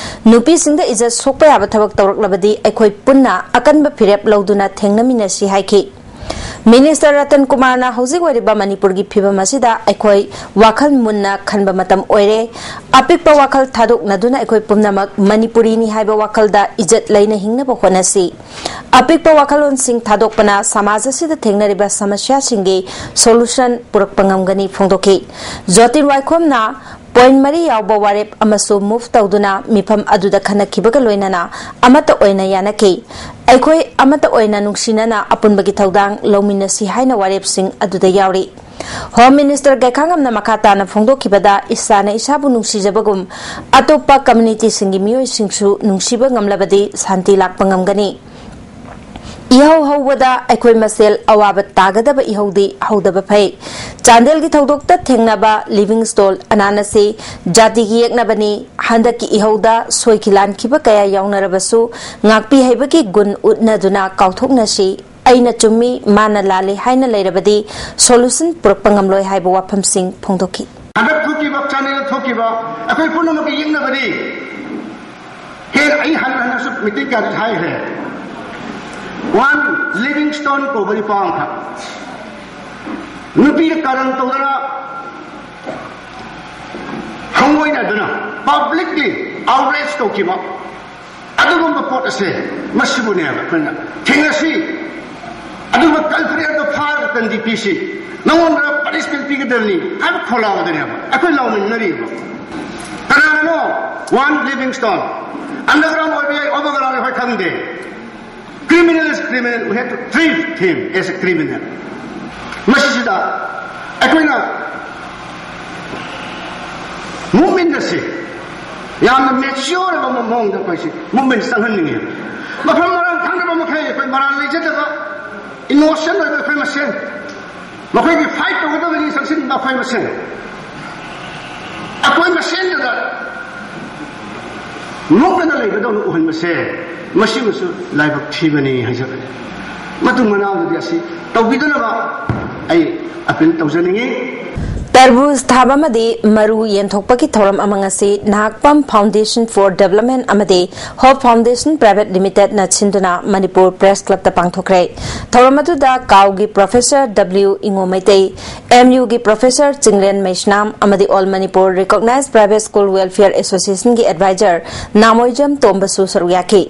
ꯅꯨꯄꯤꯁꯤꯡꯗ ꯏꯖꯠ ꯁꯣꯛꯄ ꯌꯥꯕ ꯊꯕꯛ ꯇꯧꯔꯛꯂꯕꯗꯤ ꯑꯩꯈꯣꯏ ꯄꯨꯟꯅ ꯑꯀꯟꯕ ꯐꯤꯔꯦꯞ ꯂꯧꯗꯨꯅ ꯊꯦꯡꯅꯃꯤꯟꯅꯁꯤ ꯍꯥꯏꯈꯤ꯫ ꯃꯤꯅꯤꯁꯇꯔ ꯔꯇꯟ ꯀꯨꯃꯥꯔꯅ ꯍꯧꯖꯤꯛ ꯑꯣꯏꯔꯤꯕ ꯃꯅꯤꯄꯨꯔꯒꯤ ꯐꯤꯕꯝ ꯑꯁꯤꯗ ꯑꯩꯈꯣꯏ ꯋꯥꯈꯜ ꯃꯨꯟꯅ ꯈꯟꯕ ꯃꯇꯝ ꯑꯣꯏꯔꯦ꯫ ꯑꯄꯤꯛꯄ ꯋꯥꯈꯜ ꯊꯥꯗꯣꯛꯅꯗꯨꯅ ꯑꯩꯈꯣꯏ ꯄꯨꯝꯅꯃꯛ ꯃꯅꯤꯄꯨꯔꯤꯅꯤ ꯍꯥꯏꯕ ꯋꯥꯈꯜꯗ ꯏꯖꯠ ꯂꯩꯅ ꯍꯤꯡꯅꯕ ꯍꯣꯠꯅꯁꯤ꯫ ꯑꯄꯤꯛꯄ ꯋꯥꯈꯜꯂꯣꯟꯁꯤꯡ ꯊꯥꯗꯣꯛꯄꯅ ꯁꯃꯥꯖ ꯑꯁꯤꯗ ꯊꯦꯡꯅꯔꯤꯕ ꯁꯃꯁ꯭ꯌꯥꯁꯤꯡꯒꯤ ꯁꯣꯂꯨꯁꯟ ꯄꯨꯔꯛꯄ ꯉꯝꯒꯅꯤ ꯐꯣꯡꯗꯣꯛꯈꯤ꯫ ꯖꯣꯇꯤꯟ ꯋꯥꯏꯈꯣꯝꯅ ꯄꯣꯏꯟꯠ ꯃꯔꯤ ꯌꯥꯎꯕ ꯋꯥꯔꯦꯞ ꯑꯃꯁꯨ ꯃꯨꯚ ꯇꯧꯗꯨꯅ ꯃꯤꯐꯝ ꯑꯗꯨꯗ ꯈꯟꯅꯈꯤꯕꯒ ꯂꯣꯏꯅꯅ ꯑꯃꯠꯇ ꯑꯣꯏꯅ ꯌꯥꯅꯈꯤ꯫ ꯑꯩꯈꯣꯏ ꯑꯃꯠꯇ ꯑꯣꯏꯅ ꯅꯨꯡꯁꯤꯅꯅ ꯑꯄꯨꯟꯕꯒꯤ ꯊꯧꯗꯥꯡ ꯂꯧꯃꯤꯟꯅꯁꯤ ꯍꯥꯏꯅ ꯋꯥꯔꯦꯞꯁꯤꯡ ꯑꯗꯨꯗ ꯌꯥꯎꯔꯤ꯫ ꯍꯣꯝ ꯃꯤꯅꯤꯁꯇꯔ ꯒꯩꯈꯥꯉꯝꯅ ꯃꯈꯥ ꯇꯥꯅ ꯐꯣꯡꯗꯣꯛꯈꯤꯕꯗ, ꯏꯁꯥꯅ ꯏꯁꯥꯕꯨ ꯅꯨꯡꯁꯤꯖꯕꯒꯨꯝ ꯑꯇꯣꯞꯄ ꯀꯝꯃ꯭ꯌꯨꯅꯤꯇꯤꯁꯤꯡꯒꯤ ꯃꯤꯑꯣꯏꯁꯤꯡꯁꯨ ꯅꯨꯡꯁꯤꯕ ꯉꯝꯂꯕꯗꯤ ꯁꯥꯟꯇꯤ ꯂꯥꯛꯄ ꯉꯝꯒꯅꯤ꯫ ꯏꯍꯧ ꯍꯧꯕꯗ ꯑꯩꯈꯣꯏ ꯃꯁꯦꯜ ꯑꯋꯥꯕ ꯇꯥꯒꯗꯕ ꯏꯍꯧꯗꯤ ꯍꯧꯗꯕ ꯐꯩ꯫ ꯆꯥꯟꯗꯦꯜꯒꯤ ꯊꯧꯗꯣꯛꯇ ꯊꯦꯡꯅꯕ ꯂꯤꯚꯤꯡꯁ꯭ꯇꯣꯟ ꯑꯅꯥꯟ ꯑꯁꯤ ꯖꯥꯇꯤꯒꯤ ꯌꯦꯛꯅꯕꯅꯤ꯫ ꯍꯟꯗꯛꯀꯤ ꯏꯍꯧꯗ ꯁꯣꯏꯈꯤ ꯂꯥꯟꯈꯤꯕ ꯀꯌꯥ ꯌꯥꯎꯅꯔꯕꯁꯨ ꯉꯥꯛꯄꯤ ꯍꯩꯕꯒꯤ ꯒꯨꯟ ꯎꯠꯅꯗꯨꯅ ꯀꯥꯎꯊꯣꯛꯅꯁꯤ꯫ ꯑꯩꯅ ꯆꯨꯝꯃꯤ, ꯃꯥꯅ ꯂꯥꯜꯂꯤ ꯍꯥꯏꯅ ꯂꯩꯔꯕꯗꯤ ꯁꯣꯂꯨꯁꯟ ꯄꯨꯔꯛꯄ ꯉꯝꯂꯣꯏ ꯍꯥꯏꯕ ꯋꯥꯐꯝꯁꯤꯡ ꯐꯣꯡꯗꯣꯛꯈꯤ꯫ ꯍꯟꯗꯛ ꯊꯣꯛꯈꯤꯕ, ꯆꯥꯟꯗꯦꯜꯗ ꯊꯣꯛꯈꯤꯕ ꯑꯩꯈꯣꯏ ꯄꯨꯝꯅꯃꯛꯀꯤ ꯌꯦꯛꯅꯕꯗꯤ, ꯍꯦꯟꯅ ꯑꯩ ꯍꯟꯅ ꯍꯟꯅꯁꯨ ꯃꯤꯇꯤꯡ ꯀꯌꯥꯗ ꯍꯥꯏꯈ꯭ꯔꯦ꯫ ꯋꯥꯟ ꯂꯤꯚꯤꯡꯁ꯭ꯇꯣꯟ ꯀꯧꯕ ꯅꯨꯄꯥ ꯑꯃꯈꯛ ꯅꯨꯄꯤꯗ ꯀꯥꯔꯟ ꯇꯧꯗꯅ ꯍꯪꯒꯣꯏꯅꯗꯅ ꯄꯕ꯭ꯂꯤꯛꯂꯤ ꯑꯥꯎꯠꯔꯦꯖ ꯇꯧꯈꯤꯕ ꯑꯗꯨꯒꯨꯝꯕ ꯄꯣꯠ ꯑꯁꯦ, ꯃꯁꯤꯕꯨꯅꯦꯕ ꯑꯩꯈꯣꯏꯅ ꯊꯦꯡꯅꯁꯤ꯫ ꯑꯗꯨꯒ ꯀꯜꯄ꯭ꯔꯦꯠꯇꯣ ꯐꯥꯔꯒ ꯀꯟꯗꯤ ꯄꯤꯁꯤ, ꯅꯉꯣꯟꯗ ꯄꯅꯤꯁꯃꯦꯟ ꯄꯤꯒꯗꯕꯅꯤ ꯍꯥꯏꯕ ꯈꯣꯜꯂꯥꯎꯗꯅꯦꯕ ꯑꯩꯈꯣꯏ ꯂꯥꯎꯃꯤꯟꯅꯔꯤꯕ꯫ ꯀꯅꯥꯅꯣ? One Livingstone. ꯑꯟꯗꯔꯒ꯭ꯔꯥꯎꯟ ꯑꯣꯏꯕ ꯌꯥꯏ, ꯑꯣꯚꯔꯒ꯭ꯔꯥꯎꯟ ꯑꯩꯈꯣꯏ ꯈꯪꯗꯦ꯫ Criminal is criminal, we have to treat him as a criminal. ꯃꯁꯤꯁꯤꯗ ꯑꯩꯈꯣꯏꯅ ꯃꯨꯚꯃꯦꯟꯠ ꯑꯁꯤ ꯌꯥꯝꯅ ꯃꯦꯆ꯭ꯌꯣꯔ ꯑꯣꯏꯕ ꯃꯑꯣꯡꯗ ꯑꯩꯈꯣꯏꯁꯤ ꯃꯨꯚꯃꯦꯟꯠ ꯆꯪꯍꯟꯅꯤꯡꯉꯤ꯫ ꯃꯐꯝ ꯃꯔꯥꯡ ꯈꯪꯗꯕ ꯃꯈꯩ ꯑꯩꯈꯣꯏ ꯃꯔꯥꯜ ꯂꯩꯖꯗꯕ, ꯏꯅꯣꯁꯦꯟꯠ ꯑꯣꯏꯕ ꯑꯩꯈꯣꯏ ꯃꯁꯦꯟ, ꯃꯈꯣꯏꯒꯤ ꯐꯥꯏꯠ ꯇꯧꯒꯗꯕꯒꯤ ꯆꯪꯁꯤꯟꯕ ꯑꯩꯈꯣꯏ ꯃꯁꯦꯟ, ꯑꯩꯈꯣꯏ ꯃꯁꯦꯟꯗꯨꯗ ꯅꯣꯛꯇꯅ ꯂꯩꯕꯗꯧꯅ ꯎꯍꯟꯕꯁꯦ, ꯃꯁꯤꯃꯁꯨ ꯂꯥꯏꯕꯛ ꯊꯤꯕꯅꯤ ꯍꯥꯏꯖꯕꯅꯤ꯫ ꯃꯇꯨꯡ ꯃꯅꯥꯎꯗꯗꯤ ꯑꯁꯤ ꯇꯧꯕꯤꯗꯅꯕ ꯑꯩ ꯑꯄꯤꯜ ꯇꯧꯖꯅꯤꯡꯏ꯫ ꯇꯔꯕꯨꯖ ꯊꯥꯕ ꯑꯃꯗꯤ ꯃꯔꯨ ꯌꯦꯟꯊꯣꯛꯄꯒꯤ ꯊꯧꯔꯝ ꯑꯃ ꯉꯁꯤ ꯅꯍꯥꯛꯄꯝ Foundation for Development ꯑꯃꯗꯤ Hope Foundation Private Limitedꯅ ꯁꯤꯟꯗꯨꯅ ꯃꯅꯤꯄꯨꯔ ꯄ꯭ꯔꯦꯁ ꯀ꯭ꯂꯕꯇ ꯄꯥꯡꯊꯣꯛꯈ꯭ꯔꯦ꯫ ꯊꯧꯔꯝ ꯑꯗꯨꯗ ꯀꯥꯎꯒꯤ ꯄ꯭ꯔꯣꯐꯦꯁꯔ ꯗꯕ꯭ꯂꯤꯎ ꯏꯉꯣ ꯃꯩꯇꯩ, ꯑꯦꯝ ꯌꯨꯒꯤ ꯄ꯭ꯔꯣꯐꯦꯁꯔ ꯆꯤꯡꯂꯦꯟ ꯃꯩꯁꯅꯥꯝ ꯑꯃꯗꯤ All Manipur Recognized Private School Welfare Associationꯒꯤ ꯑꯦꯗꯚꯥꯏꯖꯔ ꯅꯥꯃꯣꯏꯖꯝ ꯇꯣꯝꯕꯁꯨ ꯁꯔꯨꯛ ꯌꯥꯈꯤ꯫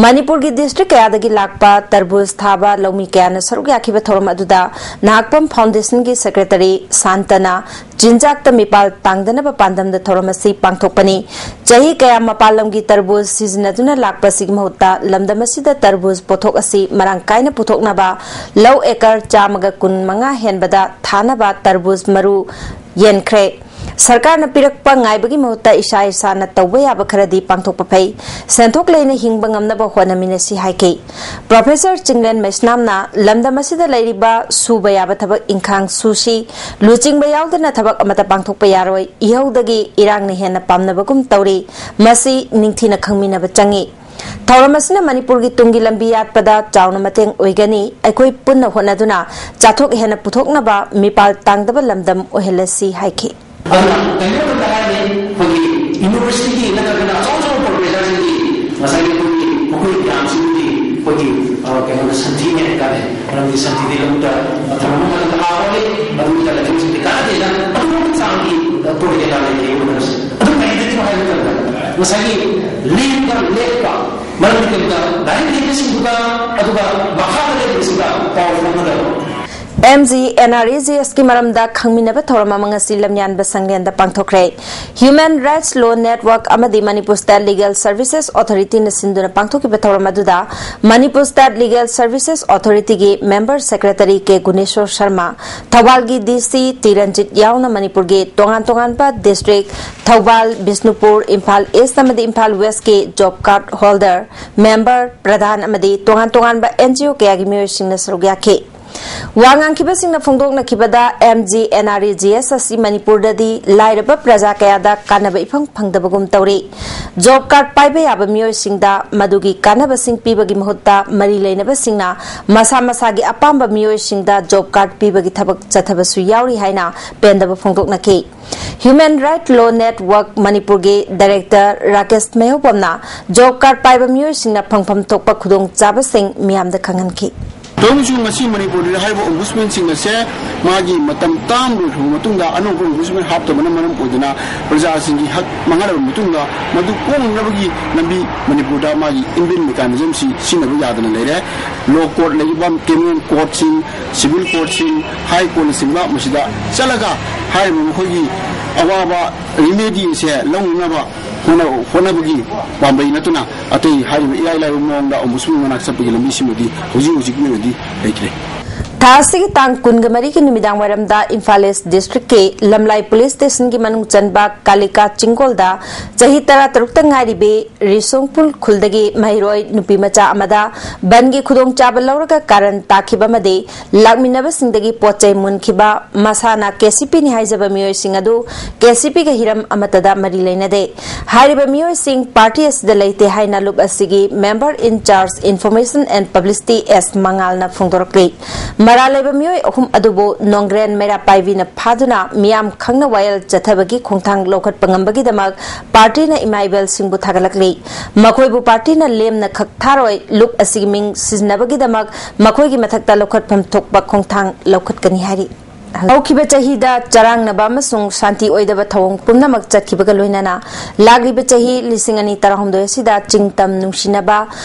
ꯃꯅꯤꯄꯨꯔꯒꯤ ꯗꯤꯁꯇ꯭ꯔꯤꯛ ꯀꯌꯥꯗꯒꯤ ꯂꯥꯛꯄ ꯇꯔꯕꯨꯖ ꯊꯥꯕ ꯂꯧꯃꯤ ꯀꯌꯥꯅ ꯁꯔꯨꯛ ꯌꯥꯈꯤꯕ ꯊꯧꯔꯝ ꯑꯗꯨꯗ ꯅꯍꯥꯛꯄꯝ ꯐꯥꯎꯟꯗꯦꯁꯟꯒꯤ ꯁꯦꯀ꯭ꯔꯦꯇꯔꯤ ꯁꯥꯟꯇꯅ ꯆꯤꯟꯖꯥꯛꯇ ꯃꯤꯄꯥꯜ ꯇꯥꯡꯗꯅꯕ ꯄꯥꯟꯗꯝꯗ ꯊꯧꯔꯝ ꯑꯁꯤ ꯄꯥꯡꯊꯣꯛꯄꯅꯤ꯫ ꯆꯍꯤ ꯀꯌꯥ ꯃꯄꯥꯟ ꯂꯝꯒꯤ ꯇꯔꯕꯨꯖ ꯁꯤꯖꯤꯟꯅꯗꯨꯅ ꯂꯥꯛꯄ ꯑꯁꯤꯒꯤ ꯃꯍꯨꯠꯇ ꯂꯝꯗꯝ ꯑꯁꯤꯗ ꯇꯔꯕꯨꯖ ꯄꯣꯠꯊꯣꯛ ꯑꯁꯤ ꯃꯔꯥꯡ ꯀꯥꯏꯅ ꯄꯨꯊꯣꯛꯅꯕ ꯂꯧ ꯑꯦꯀꯔ ꯆꯥꯝꯃꯒ ꯀꯨꯟ ꯃꯉꯥ ꯍꯦꯟꯕꯗ ꯊꯥꯅꯕ ꯇꯔꯕꯨꯖ ꯃꯔꯨ ꯌꯦꯟꯈ꯭ꯔꯦ꯫ ꯁꯔꯀꯥꯔꯅ ꯄꯤꯔꯛꯄ ꯉꯥꯏꯕꯒꯤ ꯃꯍꯨꯠꯇ ꯏꯁꯥ ꯏꯁꯥꯅ ꯇꯧꯕ ꯌꯥꯕ ꯈꯔꯗꯤ ꯄꯥꯡꯊꯣꯛꯄ ꯐꯩ꯫ ꯁꯦꯟꯊꯣꯛ ꯂꯩꯅ ꯍꯤꯡꯕ ꯉꯝꯅꯕ ꯍꯣꯠꯅꯃꯤꯟꯅꯁꯤ ꯍꯥꯏꯈꯤ꯫ ꯄ꯭ꯔꯣꯐꯦꯁꯔ ꯆꯤꯡꯂꯦꯟ ꯃꯩꯁꯅꯥꯝꯅ ꯂꯝꯗꯝ ꯑꯁꯤꯗ ꯂꯩꯔꯤꯕ ꯁꯨꯕ ꯌꯥꯕ ꯊꯕꯛ ꯏꯪꯈꯥꯡ ꯁꯨꯁꯤ, ꯂꯨꯆꯤꯡꯕ ꯌꯥꯎꯗꯅ ꯊꯕꯛ ꯑꯃꯠꯇ ꯄꯥꯡꯊꯣꯛꯄ ꯌꯥꯔꯣꯏ, ꯏꯍꯧꯗꯒꯤ ꯏꯔꯥꯡꯅ ꯍꯦꯟꯅ ꯄꯥꯝꯅꯕꯒꯨꯝ ꯇꯧꯔꯤ, ꯃꯁꯤ ꯅꯤꯡꯊꯤꯅ ꯈꯪꯃꯤꯟꯅꯕ ꯆꯪꯏ꯫ ꯊꯧꯔꯝ ꯑꯁꯤꯅ ꯃꯅꯤꯄꯨꯔꯒꯤ ꯇꯨꯡꯒꯤ ꯂꯝꯕꯤ ꯌꯥꯠꯄꯗ ꯆꯥꯎꯅ ꯃꯇꯦꯡ ꯑꯣꯏꯒꯅꯤ꯫ ꯑꯩꯈꯣꯏ ꯄꯨꯟꯅ ꯍꯣꯠꯅꯗꯨꯅ ꯆꯥꯊꯣꯛ ꯍꯦꯟꯅ ꯄꯨꯊꯣꯛꯅꯕ ꯃꯤꯄꯥꯜ ꯇꯥꯡꯗꯕ ꯂꯝꯗꯝ ꯑꯣꯏꯍꯜꯂꯁꯤ ꯍꯥꯏꯈꯤ꯫ ꯑꯗꯨꯅ ꯀꯩꯅꯣ ꯃꯇꯝꯗ ꯍꯥꯏꯔꯗꯤ ꯑꯩꯈꯣꯏꯒꯤ ꯌꯨꯅꯤꯚꯔꯁꯤꯇꯤꯒꯤ ꯅꯠꯇ꯭ꯔꯒꯅ ꯑꯆꯧ ꯑꯆꯧꯕ ꯄ꯭ꯔꯣꯐꯦꯁꯔꯁꯤꯡꯒꯤ ꯉꯁꯥꯏꯒꯤ ꯑꯩꯈꯣꯏꯒꯤ ꯃꯈꯣꯏ ꯃꯌꯥꯝꯁꯤꯡꯒꯤ ꯑꯩꯈꯣꯏꯒꯤ ꯑ, ꯀꯩꯅꯣꯗ ꯁꯟꯊꯤꯅꯦ ꯍꯥꯏꯇꯥꯔꯦ꯫ ꯃꯔꯝꯗꯤ ꯁꯟꯊꯤꯗꯤ ꯂꯧꯕꯨꯛꯇ ꯊꯝꯃꯝꯕ ꯃꯇꯝꯗ ꯍꯥꯔ ꯑꯣꯜꯂꯤ, ꯑꯗꯨꯒꯤ ꯂꯩꯐꯝꯁꯤꯡꯗꯤ ꯀꯥꯟꯅꯗꯦꯅ ꯑꯗꯨꯒꯨꯝꯕ ꯆꯥꯡꯒꯤ ꯄ꯭ꯔꯣꯖꯦꯛ ꯂꯩꯈꯤꯕ ꯃꯇꯝꯁꯦ ꯑꯗꯨ ꯀꯔꯤꯗꯒꯤꯅꯣ ꯍꯥꯏꯕ ꯃꯇꯝꯗ ꯉꯁꯥꯏꯒꯤ ꯂꯦꯡꯕ ꯂꯦꯞꯄ ꯃꯔꯝꯗꯤ ꯀꯩꯅꯣꯗ ꯂꯥꯏꯔꯤꯛ ꯍꯩꯕꯁꯤꯡꯗꯨꯒ ꯑꯗꯨꯒ ꯃꯈꯥꯗ ꯂꯩꯕꯁꯤꯡꯒ ꯄꯥꯎ ꯐꯥꯎꯅꯗꯕ꯫ M G N R E G ꯑꯦꯁꯀꯤ ꯃꯔꯝꯗ ꯈꯪꯃꯤꯟꯅꯕ ꯊꯧꯔꯝ ꯑꯃ ꯉꯁꯤ ꯂꯝꯌꯥꯟꯕ ꯁꯪꯂꯦꯟꯗ ꯄꯥꯡꯊꯣꯛꯈ꯭ꯔꯦ꯫ Human Rights Law Network ꯑꯃꯗꯤ Manipur State Legal Services Authorityꯅ ꯁꯤꯟꯗꯨꯅ ꯄꯥꯡꯊꯣꯛꯈꯤꯕ ꯊꯧꯔꯝ ꯑꯗꯨꯗ Manipur State Legal Services Authorityꯒꯤ member secretary ꯀꯦ ꯒꯨꯅꯦꯁꯣꯔ ꯁꯔꯃ, ꯊꯧꯕꯥꯜꯒꯤ ꯗꯤ ꯁꯤ ꯇꯤ ꯔꯟꯖꯤꯠ ꯌꯥꯎꯅ ꯃꯅꯤꯄꯨꯔꯒꯤ ꯇꯣꯉꯥꯟ ꯇꯣꯉꯥꯟꯕ district, ꯊꯧꯕꯥꯜ, ꯕꯤꯁꯅꯨꯄꯨꯔ, ꯏꯝꯐꯥꯜ East ꯑꯃꯗꯤ Imphal Westꯀꯤ job card holder, member, ꯄ꯭ꯔꯙꯥꯟ ꯑꯃꯗꯤ ꯇꯣꯉꯥꯟ ꯇꯣꯉꯥꯟꯕ ꯑꯦꯟ ꯖꯤ ꯑꯣ ꯀꯌꯥꯒꯤ ꯃꯤꯑꯣꯏꯁꯤꯡꯅ ꯁꯔꯨꯛ ꯌꯥꯈꯤ꯫ ꯋꯥ ꯉꯥꯡꯈꯤꯕꯁꯤꯡꯅ ꯐꯣꯡꯗꯣꯛꯅꯈꯤꯕꯗ, M G N R E G S ꯑꯁꯤ ꯃꯅꯤꯄꯨꯔꯗꯗꯤ ꯂꯥꯏꯔꯕ ꯄ꯭ꯔꯖꯥ ꯀꯌꯥꯗ ꯀꯥꯟꯅꯕ ꯏꯐꯪ ꯐꯪꯗꯕꯒꯨꯝ ꯇꯧꯔꯤ꯫ Job card ꯄꯥꯏꯕ ꯌꯥꯕ ꯃꯤꯑꯣꯏꯁꯤꯡꯗ ꯃꯗꯨꯒꯤ ꯀꯥꯟꯅꯕꯁꯤꯡ ꯄꯤꯕꯒꯤ ꯃꯍꯨꯠꯇ ꯃꯔꯤ ꯂꯩꯅꯕꯁꯤꯡꯅ ꯃꯁꯥ ꯃꯁꯥꯒꯤ ꯑꯄꯥꯝꯕ ꯃꯤꯑꯣꯏꯁꯤꯡꯗ job card ꯄꯤꯕꯒꯤ ꯊꯕꯛ ꯆꯠꯊꯕꯁꯨ ꯌꯥꯎꯔꯤ ꯍꯥꯏꯅ ꯄꯦꯟꯗꯕ ꯐꯣꯡꯗꯣꯛꯅꯈꯤ꯫ Human Right Law Network ꯃꯅꯤꯄꯨꯔꯒꯤ director ꯔꯥꯀꯦꯁ ꯃꯩꯍꯧꯄꯝꯅ job card ꯄꯥꯏꯕ ꯃꯤꯑꯣꯏꯁꯤꯡꯅ ꯐꯪꯐꯝ ꯊꯣꯛꯄ ꯈꯨꯗꯣꯡꯆꯥꯕꯁꯤꯡ ꯃꯤꯌꯥꯝꯗ ꯈꯪꯍꯟꯈꯤ꯫ ꯇꯧꯅꯁꯨ ꯉꯁꯤ ꯃꯅꯤꯄꯨꯔꯗ ꯍꯥꯏꯔꯤꯕ ꯑꯣꯝꯕꯨꯁꯃꯦꯟꯁꯤꯡ ꯑꯁꯦ ꯃꯥꯒꯤ ꯃꯇꯝ ꯇꯥꯝ ꯂꯣꯏꯈ꯭ꯔꯕ ꯃꯇꯨꯡꯗ ꯑꯅꯧꯕ ꯑꯣꯝꯕꯨꯁꯃꯦꯟ ꯍꯥꯞꯇꯕꯅ ꯃꯔꯝ ꯑꯣꯏꯗꯨꯅ ꯄ꯭ꯔꯖꯥꯁꯤꯡꯒꯤ ꯍꯛ ꯃꯥꯡꯍꯜꯂꯕ ꯃꯇꯨꯡꯗ ꯃꯗꯨ ꯀꯣꯛꯅꯅꯕꯒꯤ ꯂꯝꯕꯤ ꯃꯅꯤꯄꯨꯔꯗ ꯃꯥꯒꯤ ꯏꯟꯕꯤꯜ ꯃꯦꯀꯥꯅꯤꯖꯝꯁꯤ ꯁꯤꯖꯤꯟꯅꯕ ꯌꯥꯗꯅ ꯂꯩꯔꯦ꯫ ꯂꯣ ꯀꯣꯔꯠ ꯂꯩꯔꯤꯕ ꯀ꯭ꯔꯤꯃꯤꯅꯦꯜ ꯀꯣꯔꯠꯁꯤꯡ, ꯁꯤꯚꯤꯜ ꯀꯣꯔꯠꯁꯤꯡ, ꯍꯥꯏ ꯀꯣꯔꯠꯅꯆꯤꯡꯕ ꯃꯁꯤꯗ ꯆꯠꯂꯒ ꯍꯥꯏꯔꯤꯕ ꯃꯈꯣꯏꯒꯤ ꯑꯋꯥꯕ ꯔꯤꯃꯦꯗꯤ ꯑꯁꯦ ꯂꯧꯅꯅꯕ ꯍꯣꯠꯅ-, ꯍꯣꯠꯅꯕꯒꯤ ꯄꯥꯝꯕꯩ ꯅꯠꯇꯅ ꯑꯇꯩ ꯍꯥꯏꯔꯤꯕ ꯏꯔꯥꯏ ꯂꯥꯏꯕ ꯃꯑꯣꯡꯗ ꯑꯣꯝꯕꯨꯁꯃꯦꯟ ꯃꯅꯥꯛ ꯆꯠꯄꯒꯤ ꯂꯝꯕꯤꯁꯤꯃꯗꯤ ꯍꯧꯖꯤꯛ ꯍꯧꯖꯤꯛꯀꯤ ꯑꯣꯏꯅꯗꯤ ꯂꯩꯇ꯭ꯔꯦ꯫ ꯊꯥ ꯑꯁꯤꯒꯤ ꯇꯥꯡ ꯀꯨꯟꯒ ꯃꯔꯤꯒꯤ ꯅꯨꯃꯤꯗꯥꯡ ꯋꯥꯏꯔꯝꯗ ꯏꯝꯐꯥꯜ ꯏꯁ ꯗꯤꯁꯇ꯭ꯔꯤꯛꯀꯤ ꯂꯝꯂꯥꯏ ꯄꯨꯂꯤꯁ ꯁ꯭ꯇꯦꯁꯟꯒꯤ ꯃꯅꯨꯡ ꯆꯟꯕ ꯀꯥꯂꯤꯀꯥ ꯆꯤꯡꯒꯣꯜꯗ ꯆꯍꯤ ꯇꯔꯥ ꯇꯔꯨꯛꯇ ꯉꯥꯏꯔꯤꯕꯤ ꯔꯤꯁꯣꯡꯄꯨꯜ ꯈꯨꯜꯗꯒꯤ ꯃꯍꯩꯔꯣꯏ ꯅꯨꯄꯤ ꯃꯆꯥ ꯑꯃꯗ ꯕꯟꯒꯤ ꯈꯨꯗꯣꯡꯆꯥꯕ ꯂꯧꯔꯒ ꯀꯥꯔꯟ ꯇꯥꯈꯤꯕ ꯑꯃꯗꯤ ꯂꯥꯛꯃꯤꯟꯅꯕꯁꯤꯡꯗꯒꯤ ꯄꯣꯠ ꯆꯩ ꯃꯨꯟꯈꯤꯕ, ꯃꯁꯥꯅ ꯀꯦ-ꯁꯤ-ꯄꯤꯅꯤ ꯍꯥꯏꯖꯕ ꯃꯤꯑꯣꯏꯁꯤꯡ ꯑꯗꯨ ꯀꯦ-ꯁꯤ-ꯄꯤꯒ ꯍꯤꯔꯝ ꯑꯃꯠꯇꯗ ꯃꯔꯤ ꯂꯩꯅꯗꯦ꯫ ꯍꯥꯏꯔꯤꯕ ꯃꯤꯑꯣꯏꯁꯤꯡ ꯄꯥꯔꯇꯤ ꯑꯁꯤꯗ ꯂꯩꯇꯦ ꯍꯥꯏꯅ ꯂꯨꯞ ꯑꯁꯤꯒꯤ Member in Charge Information and Publicity ꯑꯦꯁ ꯃꯉꯥꯜꯅ ꯐꯣꯡꯗꯣꯔꯛꯂꯤ꯫ ꯃꯔꯥꯜ ꯂꯩꯕ ꯃꯤꯑꯣꯏ ꯑꯍꯨꯝ ꯑꯗꯨꯕꯨ ꯅꯣꯡꯒ꯭ꯔꯦꯟ ꯃꯩꯔꯥ ꯄꯥꯏꯕꯤꯅ ꯐꯥꯗꯨꯅ ꯃꯤꯌꯥꯝ ꯈꯪꯅ ꯋꯥꯌꯦꯜ ꯆꯠꯊꯕꯒꯤ ꯈꯣꯡꯊꯥꯡ ꯂꯧꯈꯠꯄ ꯉꯝꯕꯒꯤꯗꯃꯛ ꯄꯥꯔꯇꯤꯅ ꯏꯃꯥ ꯏꯕꯦꯜꯁꯤꯡꯕꯨ ꯊꯥꯒꯠꯂꯛꯂꯤ꯫ ꯃꯈꯣꯏꯕꯨ ꯄꯥꯔꯇꯤꯅ ꯂꯦꯝꯅ ꯈꯛ ꯊꯥꯔꯣꯏ, ꯂꯨꯞ ꯑꯁꯤꯒꯤ ꯃꯤꯡ ꯁꯤꯖꯤꯟꯅꯕꯒꯤꯗꯃꯛ ꯃꯈꯣꯏꯒꯤ ꯃꯊꯛꯇ ꯂꯧꯈꯠꯐꯝ ꯊꯣꯛꯄ ꯈꯣꯡꯊꯥꯡ ꯂꯧꯈꯠꯀꯅꯤ ꯍꯥꯏꯔꯤ꯫ ꯍꯧꯈꯤꯕ ꯆꯍꯤꯗ ꯆꯔꯥꯡꯅꯕ ꯑꯃꯁꯨꯡ ꯁꯥꯟꯇꯤ ꯑꯣꯏꯗꯕ ꯊꯧꯑꯣꯡ ꯄꯨꯝꯅꯃꯛ ꯆꯠꯈꯤꯕꯒ ꯂꯣꯏꯅꯅ ꯂꯥꯛꯂꯤꯕ ꯆꯍꯤ ꯂꯤꯁꯤꯡ ꯑꯅꯤ ꯇꯔꯥꯍꯨꯝꯗꯣꯏ ꯑꯁꯤꯗ ꯆꯤꯡꯇꯝ ꯅꯨꯡꯁꯤꯅꯕ,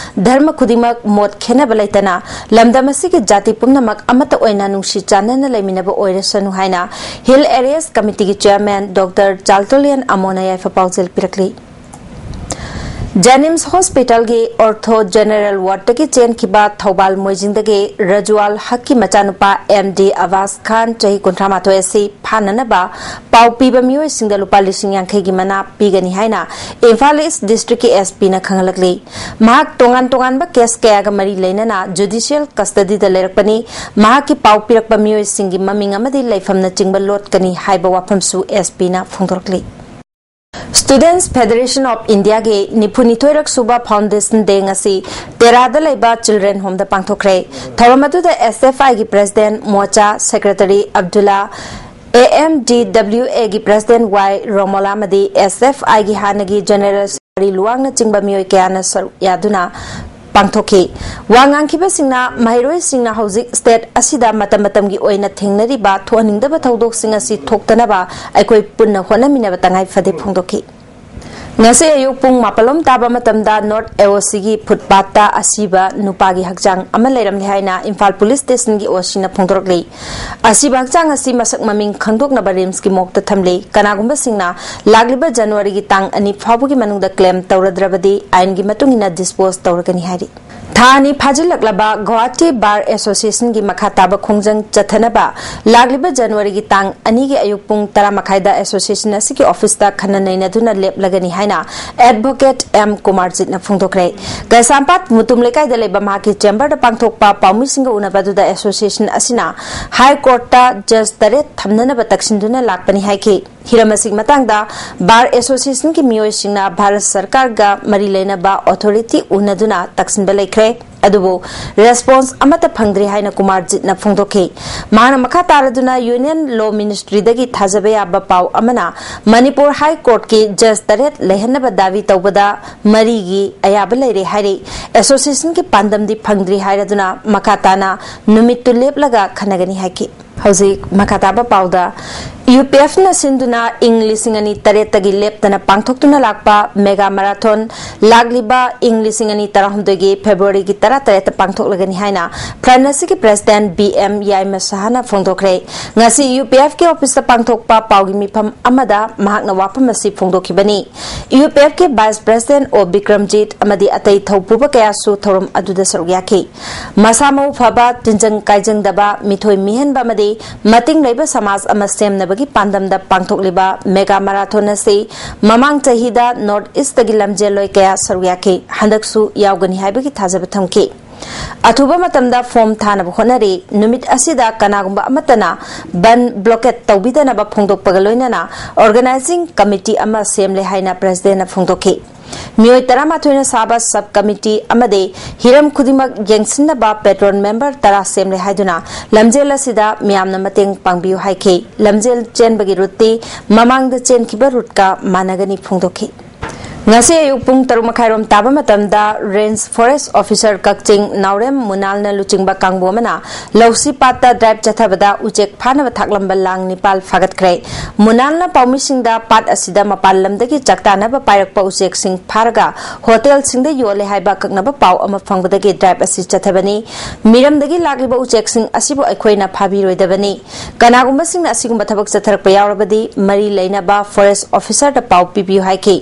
ꯙꯔꯃ ꯈꯨꯗꯤꯡꯃꯛ ꯃꯣꯠ ꯈꯦꯠꯅꯕ ꯂꯩꯇꯅ ꯂꯝꯗꯝ ꯑꯁꯤꯒꯤ ꯖꯥꯇꯤ ꯄꯨꯝꯅꯃꯛ ꯑꯃꯠꯇ ꯑꯣꯏꯅ ꯅꯨꯡꯁꯤ ꯆꯥꯟꯅꯅ ꯂꯩꯃꯤꯟꯅꯕ ꯑꯣꯏꯔꯁꯅꯨ ꯍꯥꯏꯅ Hill Areas Committeeꯒꯤ Chairman Doctor ꯆꯥꯜꯇꯣꯂꯤꯌꯟ ꯑꯃꯣꯅ ꯌꯥꯏꯐ ꯄꯥꯎꯖꯦꯜ ꯄꯤꯔꯛꯂꯤ꯫ ꯖꯦꯅꯤꯝꯁ ꯍꯣꯁꯄꯤꯇꯥꯜꯒꯤ ꯑꯣꯔꯊꯣ ꯖꯦꯅꯔꯦꯜ ꯋꯥꯔꯗꯇꯒꯤ ꯆꯦꯟꯈꯤꯕ ꯊꯧꯕꯥꯜ ꯃꯣꯏꯖꯤꯡꯗꯒꯤ ꯔꯖꯋꯥꯜ ꯍꯛꯀꯤ ꯃꯆꯥꯅꯨꯄꯥ ꯑꯦꯝ ꯗꯤ ꯑꯕꯥꯁ ꯈꯥꯟ, ꯆꯍꯤ ꯀꯨꯟꯊ꯭ꯔꯥ ꯃꯥꯊꯣꯏ ꯑꯁꯤ ꯐꯥꯅꯅꯕ ꯄꯥꯎ ꯄꯤꯕ ꯃꯤꯑꯣꯏꯁꯤꯡꯗ ꯂꯨꯄꯥ ꯂꯤꯁꯤꯡ ꯌꯥꯡꯈꯩꯒꯤ ꯃꯅꯥ ꯄꯤꯒꯅꯤ ꯍꯥꯏꯅ ꯏꯝꯐꯥꯜ ꯏꯁ ꯗꯤꯁꯇ꯭ꯔꯤꯛꯀꯤ ꯑꯦꯁ ꯄꯤꯅ ꯈꯪꯍꯜꯂꯛꯂꯤ꯫ ꯃꯍꯥꯛ ꯇꯣꯉꯥꯟ ꯇꯣꯉꯥꯟꯕ ꯀꯦꯁ ꯀꯌꯥꯒ ꯃꯔꯤ ꯂꯩꯅꯅ ꯖꯨꯗꯤꯁꯤꯌꯦꯜ ꯀꯁꯇꯗꯤꯗ ꯂꯩꯔꯛꯄꯅꯤ꯫ ꯃꯍꯥꯛꯀꯤ ꯄꯥꯎ ꯄꯤꯔꯛꯄ ꯃꯤꯑꯣꯏꯁꯤꯡꯒꯤ ꯃꯃꯤꯡ ꯑꯃꯗꯤ ꯂꯩꯐꯝꯅꯆꯤꯡꯕ ꯂꯣꯠꯀꯅꯤ ꯍꯥꯏꯕ ꯋꯥꯐꯝꯁꯨ ꯑꯦꯁ ꯄꯤꯅ ꯐꯣꯡꯗꯣꯔꯛꯂꯤ꯫ Students Federation of Indiaꯒꯤ ꯅꯤꯐꯨꯅꯤꯊꯣꯏꯔꯛ ꯁꯨꯕ Foundation Day ꯉꯁꯤ ꯇꯦꯔꯥꯗ ꯂꯩꯕ Children Homeꯗ ꯄꯥꯡꯊꯣꯛꯈ꯭ꯔꯦ꯫ ꯊꯧꯔꯝ ꯑꯗꯨꯗ ꯑꯦꯁ ꯑꯦꯐ ꯑꯥꯏꯒꯤ President ꯃꯣꯆꯥ Secretary Abdulla, A M D W ꯑꯦꯒꯤ President ꯋꯥꯏ ꯔꯣꯃꯣꯂꯥ ꯑꯃꯗꯤ ꯑꯦꯁ ꯑꯦꯐ ꯑꯥꯏꯒꯤ ꯍꯥꯟꯅꯒꯤ General Secretary ꯂꯨꯋꯥꯡꯅꯆꯤꯡꯕ ꯃꯤꯑꯣꯏ ꯀꯌꯥꯅ ꯁꯔꯨꯛ ꯌꯥꯗꯨꯅ ꯄꯥꯡꯊꯣꯛꯈꯤ꯫ ꯋꯥ ꯉꯥꯡꯈꯤꯕꯁꯤꯡꯅ ꯃꯍꯩꯔꯣꯏꯁꯤꯡꯅ ꯍꯧꯖꯤꯛ state ꯑꯁꯤꯗ ꯃꯇꯝ ꯃꯇꯝꯒꯤ ꯑꯣꯏꯅ ꯊꯦꯡꯅꯔꯤꯕ ꯊꯣꯛꯍꯟꯅꯤꯡꯗꯕ ꯊꯧꯗꯣꯛꯁꯤꯡ ꯑꯁꯤ ꯊꯣꯛꯇꯅꯕ ꯑꯩꯈꯣꯏ ꯄꯨꯟꯅ ꯍꯣꯠꯅꯃꯤꯟꯅꯕ ꯇꯉꯥꯏ ꯐꯗꯦ ꯐꯣꯡꯗꯣꯛꯈꯤ꯫ ꯉꯁꯤ ꯑꯌꯨꯛ ꯄꯨꯡ ꯃꯥꯄꯜꯂꯣꯝ ꯇꯥꯕ ꯃꯇꯝꯗ North AOCꯒꯤ footpathꯇ ꯑꯁꯤꯕ ꯅꯨꯄꯥꯒꯤ ꯍꯛꯆꯥꯡ ꯑꯃ ꯂꯩꯔꯝꯂꯦ ꯍꯥꯏꯅ ꯏꯝꯐꯥꯜ Police Stationꯒꯤ OCꯅ ꯐꯣꯡꯗꯣꯔꯛꯂꯤ꯫ ꯑꯁꯤꯕ ꯍꯛꯆꯥꯡ ꯑꯁꯤ ꯃꯁꯛ ꯃꯃꯤꯡ ꯈꯪꯗꯣꯛꯅꯕ RIMSꯀꯤ morgueꯇ ꯊꯝꯂꯤ꯫ ꯀꯅꯥꯒꯨꯝꯕꯁꯤꯡꯅ ꯂꯥꯛꯂꯤꯕ Januaryꯒꯤ ꯇꯥꯡ ꯑꯅꯤ ꯐꯥꯎꯕꯒꯤ ꯃꯅꯨꯡꯗ claim ꯇꯧꯔꯗ꯭ꯔꯕꯗꯤ ꯑꯥꯏꯟꯒꯤ ꯃꯇꯨꯡ ꯏꯟꯅ dispose ꯇꯧꯔꯒꯅꯤ ꯍꯥꯏꯔꯤ꯫ ꯊꯥ ꯑꯅꯤ ꯐꯥꯖꯤꯜꯂꯛꯂꯕ Guwahati Bar Associationꯒꯤ ꯃꯈꯥ ꯇꯥꯕ ꯈꯣꯡꯖꯪ ꯆꯠꯊꯅꯕ ꯂꯥꯛꯂꯤꯕ Januaryꯒꯤ ꯇꯥꯡ ꯑꯅꯤꯒꯤ ꯑꯌꯨꯛ ꯄꯨꯡ ꯇꯔꯥ ꯃꯈꯥꯏꯗ association ꯑꯁꯤꯒꯤ officeꯇ ꯈꯟꯅ ꯅꯩꯅꯗꯨꯅ ꯂꯦꯞꯂꯒꯅꯤ ꯍꯥꯏꯅ Advocate M ꯀꯨꯃꯥꯔꯖꯤꯠꯅ ꯐꯣꯡꯗꯣꯛꯈ꯭ꯔꯦ꯫ ꯀꯩꯁꯥꯝꯄꯥꯠ ꯃꯨꯇꯨꯝ ꯂꯩꯀꯥꯏꯗ ꯂꯩꯕ ꯃꯍꯥꯛꯀꯤ chamberꯗ ꯄꯥꯡꯊꯣꯛꯄ ꯄꯥꯎꯃꯤꯁꯤꯡꯒ ꯎꯅꯕ ꯑꯗꯨꯗ association ꯑꯁꯤꯅ High Courtꯇ judge ꯇꯔꯦꯠ ꯊꯝꯅꯅꯕ ꯇꯛꯁꯤꯟꯗꯨꯅ ꯂꯥꯛꯄꯅꯤ ꯍꯥꯏꯈꯤ꯫ ꯍꯤꯔꯝ ꯑꯁꯤꯒꯤ ꯃꯇꯥꯡꯗ Bar Associationꯒꯤ ꯃꯤꯑꯣꯏꯁꯤꯡꯅ ꯚꯥꯔꯠ ꯁꯔꯀꯥꯔꯒ ꯃꯔꯤ ꯂꯩꯅꯕ authority ꯎꯅꯗꯨꯅ ꯇꯛꯁꯤꯟꯕ ꯂꯩꯈ꯭ꯔꯦ, ꯑꯗꯨꯕꯨ response ꯑꯃꯠꯇ ꯐꯪꯗ꯭ꯔꯤ ꯍꯥꯏꯅ ꯀꯨꯃꯥꯔꯖꯤꯠꯅ ꯐꯣꯡꯗꯣꯛꯈꯤ꯫ ꯃꯍꯥꯛꯅ ꯃꯈꯥ ꯇꯥꯔꯗꯨꯅ Union Law Ministryꯗꯒꯤ ꯊꯥꯖꯕ ꯌꯥꯕ ꯄꯥꯎ ꯑꯃꯅ ꯃꯅꯤꯄꯨꯔ High Courtꯀꯤ judge ꯇꯔꯦꯠ ꯂꯩꯍꯟꯅꯕ ꯗꯥꯕꯤ ꯇꯧꯕꯗ ꯃꯔꯤꯒꯤ ꯑꯌꯥꯕ ꯂꯩꯔꯦ ꯍꯥꯏꯔꯤ꯫ Associationꯒꯤ ꯄꯥꯟꯗꯝꯗꯤ ꯐꯪꯗ꯭ꯔꯤ ꯍꯥꯏꯔꯗꯨꯅ ꯃꯈꯥ ꯇꯥꯅ ꯅꯨꯃꯤꯠꯇꯨ ꯂꯦꯞꯂꯒ ꯈꯟꯅꯒꯅꯤ ꯍꯥꯏꯈꯤ꯫ ꯍꯧꯖꯤꯛ ꯃꯈꯥ ꯇꯥꯕ ꯄꯥꯎꯗ, UPFꯅ ꯁꯤꯟꯗꯨꯅ ꯏꯪ ꯂꯤꯁꯤꯡ ꯑꯅꯤ ꯇꯔꯦꯠꯇꯒꯤ ꯂꯦꯞꯇꯅ ꯄꯥꯡꯊꯣꯛꯇꯨꯅ ꯂꯥꯛꯄ Mega Marathon ꯂꯥꯛꯂꯤꯕ ꯏꯪ ꯂꯤꯁꯤꯡ ꯑꯅꯤ ꯇꯔꯥꯍꯨꯝꯗꯣꯏꯒꯤ Februaryꯒꯤ ꯇꯔꯥꯇꯔꯦꯠꯇ ꯄꯥꯡꯊꯣꯛꯂꯒꯅꯤ ꯍꯥꯏꯅ ꯐ꯭ꯔꯟ ꯑꯁꯤꯒꯤ president ꯕꯤ ꯑꯦꯝ ꯌꯥꯏꯃ ꯁꯍꯥꯅ ꯐꯣꯡꯗꯣꯛꯈ꯭ꯔꯦ꯫ ꯉꯁꯤ UPFꯀꯤ officeꯇ ꯄꯥꯡꯊꯣꯛꯄ ꯄꯥꯎꯒꯤ ꯃꯤꯐꯝ ꯑꯃꯗ ꯃꯍꯥꯛꯅ ꯋꯥꯐꯝ ꯑꯁꯤ ꯐꯣꯡꯗꯣꯛꯈꯤꯕꯅꯤ꯫ UPFꯀꯤ vice president ꯑꯣ ꯕꯤꯀ꯭ꯔꯝꯖꯤꯠ ꯑꯃꯗꯤ ꯑꯇꯩ ꯊꯧꯄꯨꯕ ꯀꯌꯥꯁꯨ ꯊꯧꯔꯝ ꯑꯗꯨꯗ ꯁꯔꯨꯛ ꯌꯥꯈꯤ꯫ ꯃꯁꯥ ꯃꯎ ꯐꯕ, ꯇꯤꯟꯖꯪ ꯀꯥꯏꯖꯪꯗꯕ, ꯃꯤꯊꯣꯏ ꯃꯤꯍꯦꯟꯕ ꯑꯃꯗꯤ ꯃꯇꯤꯡ ꯂꯩꯕ ꯁꯃꯥꯖ ꯑꯃ ꯁꯦꯝꯅꯕꯒꯤ ꯄꯥꯟꯗꯝꯗ ꯄꯥꯡꯊꯣꯛꯂꯤꯕ Mega Marathon ꯑꯁꯤ ꯃꯃꯥꯡ ꯆꯍꯤꯗ North Eastꯇꯒꯤ ꯂꯝꯖꯦꯜꯂꯣꯏ ꯀꯌꯥ ꯁꯔꯨꯛ ꯌꯥꯈꯤ꯫ ꯍꯟꯗꯛꯁꯨ ꯌꯥꯎꯒꯅꯤ ꯍꯥꯏꯕꯒꯤ ꯊꯥꯖꯕ ꯊꯝꯈꯤ꯫ ꯑꯊꯨꯕ ꯃꯇꯝꯗ form ꯊꯥꯅꯕ ꯍꯣꯠꯅꯔꯤ꯫ ꯅꯨꯃꯤꯠ ꯑꯁꯤꯗ ꯀꯅꯥꯒꯨꯝꯕ ꯑꯃꯠꯇꯅ ꯕꯟ blockade ꯇꯧꯕꯤꯗꯅꯕ ꯐꯣꯡꯗꯣꯛꯄꯒ ꯂꯣꯏꯅꯅ organizing committee ꯑꯃ ꯁꯦꯝꯂꯦ ꯍꯥꯏꯅ presidentꯅ ꯐꯣꯡꯗꯣꯛꯈꯤ꯫ ꯃꯤꯑꯣꯏ ꯇꯔꯥꯃꯥꯊꯣꯏꯅ ꯁꯥꯕ sub committee ꯑꯃꯗꯤ ꯍꯤꯔꯝ ꯈꯨꯗꯤꯡꯃꯛ ꯌꯦꯡꯁꯤꯟꯅꯕ patron member ꯇꯔꯥ ꯁꯦꯝꯂꯦ ꯍꯥꯏꯗꯨꯅ ꯂꯝꯖꯦꯜ ꯑꯁꯤꯗ ꯃꯤꯌꯥꯝꯅ ꯃꯇꯦꯡ ꯄꯥꯡꯕꯤꯌꯨ ꯍꯥꯏꯈꯤ꯫ ꯂꯝꯖꯦꯜ ꯆꯦꯟꯕꯒꯤ routeꯇꯤ ꯃꯃꯥꯡꯗ ꯆꯦꯟꯈꯤꯕ routeꯀ ꯃꯥꯟꯅꯒꯅꯤ ꯐꯣꯡꯗꯣꯛꯈꯤ꯫ ꯉꯁꯤ ꯑꯌꯨꯛ ꯄꯨꯡ ꯇꯔꯨꯛ ꯃꯈꯥꯏꯔꯣꯝ ꯇꯥꯕ ꯃꯇꯝꯗ Range Forest Officer ꯀꯛꯆꯤꯡ ꯅꯥꯎꯔꯦꯝ ꯃꯨꯅꯥꯜꯅ ꯂꯨꯆꯤꯡꯕ ꯀꯥꯡꯕꯨ ꯑꯃꯅ ꯂꯧꯁꯤ ꯄꯥꯠꯇ drive ꯆꯠꯊꯕꯗ ꯎꯆꯦꯛ ꯐꯥꯅꯕ ꯊꯥꯛꯂꯝꯕ ꯂꯥꯡ ꯅꯤꯄꯥꯜ ꯐꯥꯒꯠꯈ꯭ꯔꯦ꯫ ꯃꯨꯅꯥꯜꯅ ꯄꯥꯎꯃꯤꯁꯤꯡꯗ ꯄꯥꯠ ꯑꯁꯤꯗ ꯃꯄꯥꯟ ꯂꯝꯗꯒꯤ ꯆꯥꯛꯇꯥꯅꯕ ꯄꯥꯏꯔꯛꯄ ꯎꯆꯦꯛꯁꯤꯡ ꯐꯥꯔꯒ ꯍꯣꯇꯦꯜꯁꯤꯡꯗ ꯌꯣꯜꯂꯦ ꯍꯥꯏꯕ ꯑꯀꯛꯅꯕ ꯄꯥꯎ ꯑꯃ ꯐꯪꯕꯗꯒꯤ drive ꯑꯁꯤ ꯆꯠꯊꯕꯅꯤ꯫ ꯃꯤꯔꯝꯗꯒꯤ ꯂꯥꯛꯂꯤꯕ ꯎꯆꯦꯛꯁꯤꯡ ꯑꯁꯤꯕꯨ ꯑꯩꯈꯣꯏꯅ ꯐꯥꯕꯤꯔꯣꯏꯗꯕꯅꯤ꯫ ꯀꯅꯥꯒꯨꯝꯕꯁꯤꯡꯅ ꯑꯁꯤꯒꯨꯝꯕ ꯊꯕꯛ ꯆꯠꯊꯔꯛꯄ ꯌꯥꯎꯔꯕꯗꯤ ꯃꯔꯤ ꯂꯩꯅꯕ Forest Officerꯗ ꯄꯥꯎ ꯄꯤꯕꯤꯌꯨ ꯍꯥꯏꯈꯤ꯫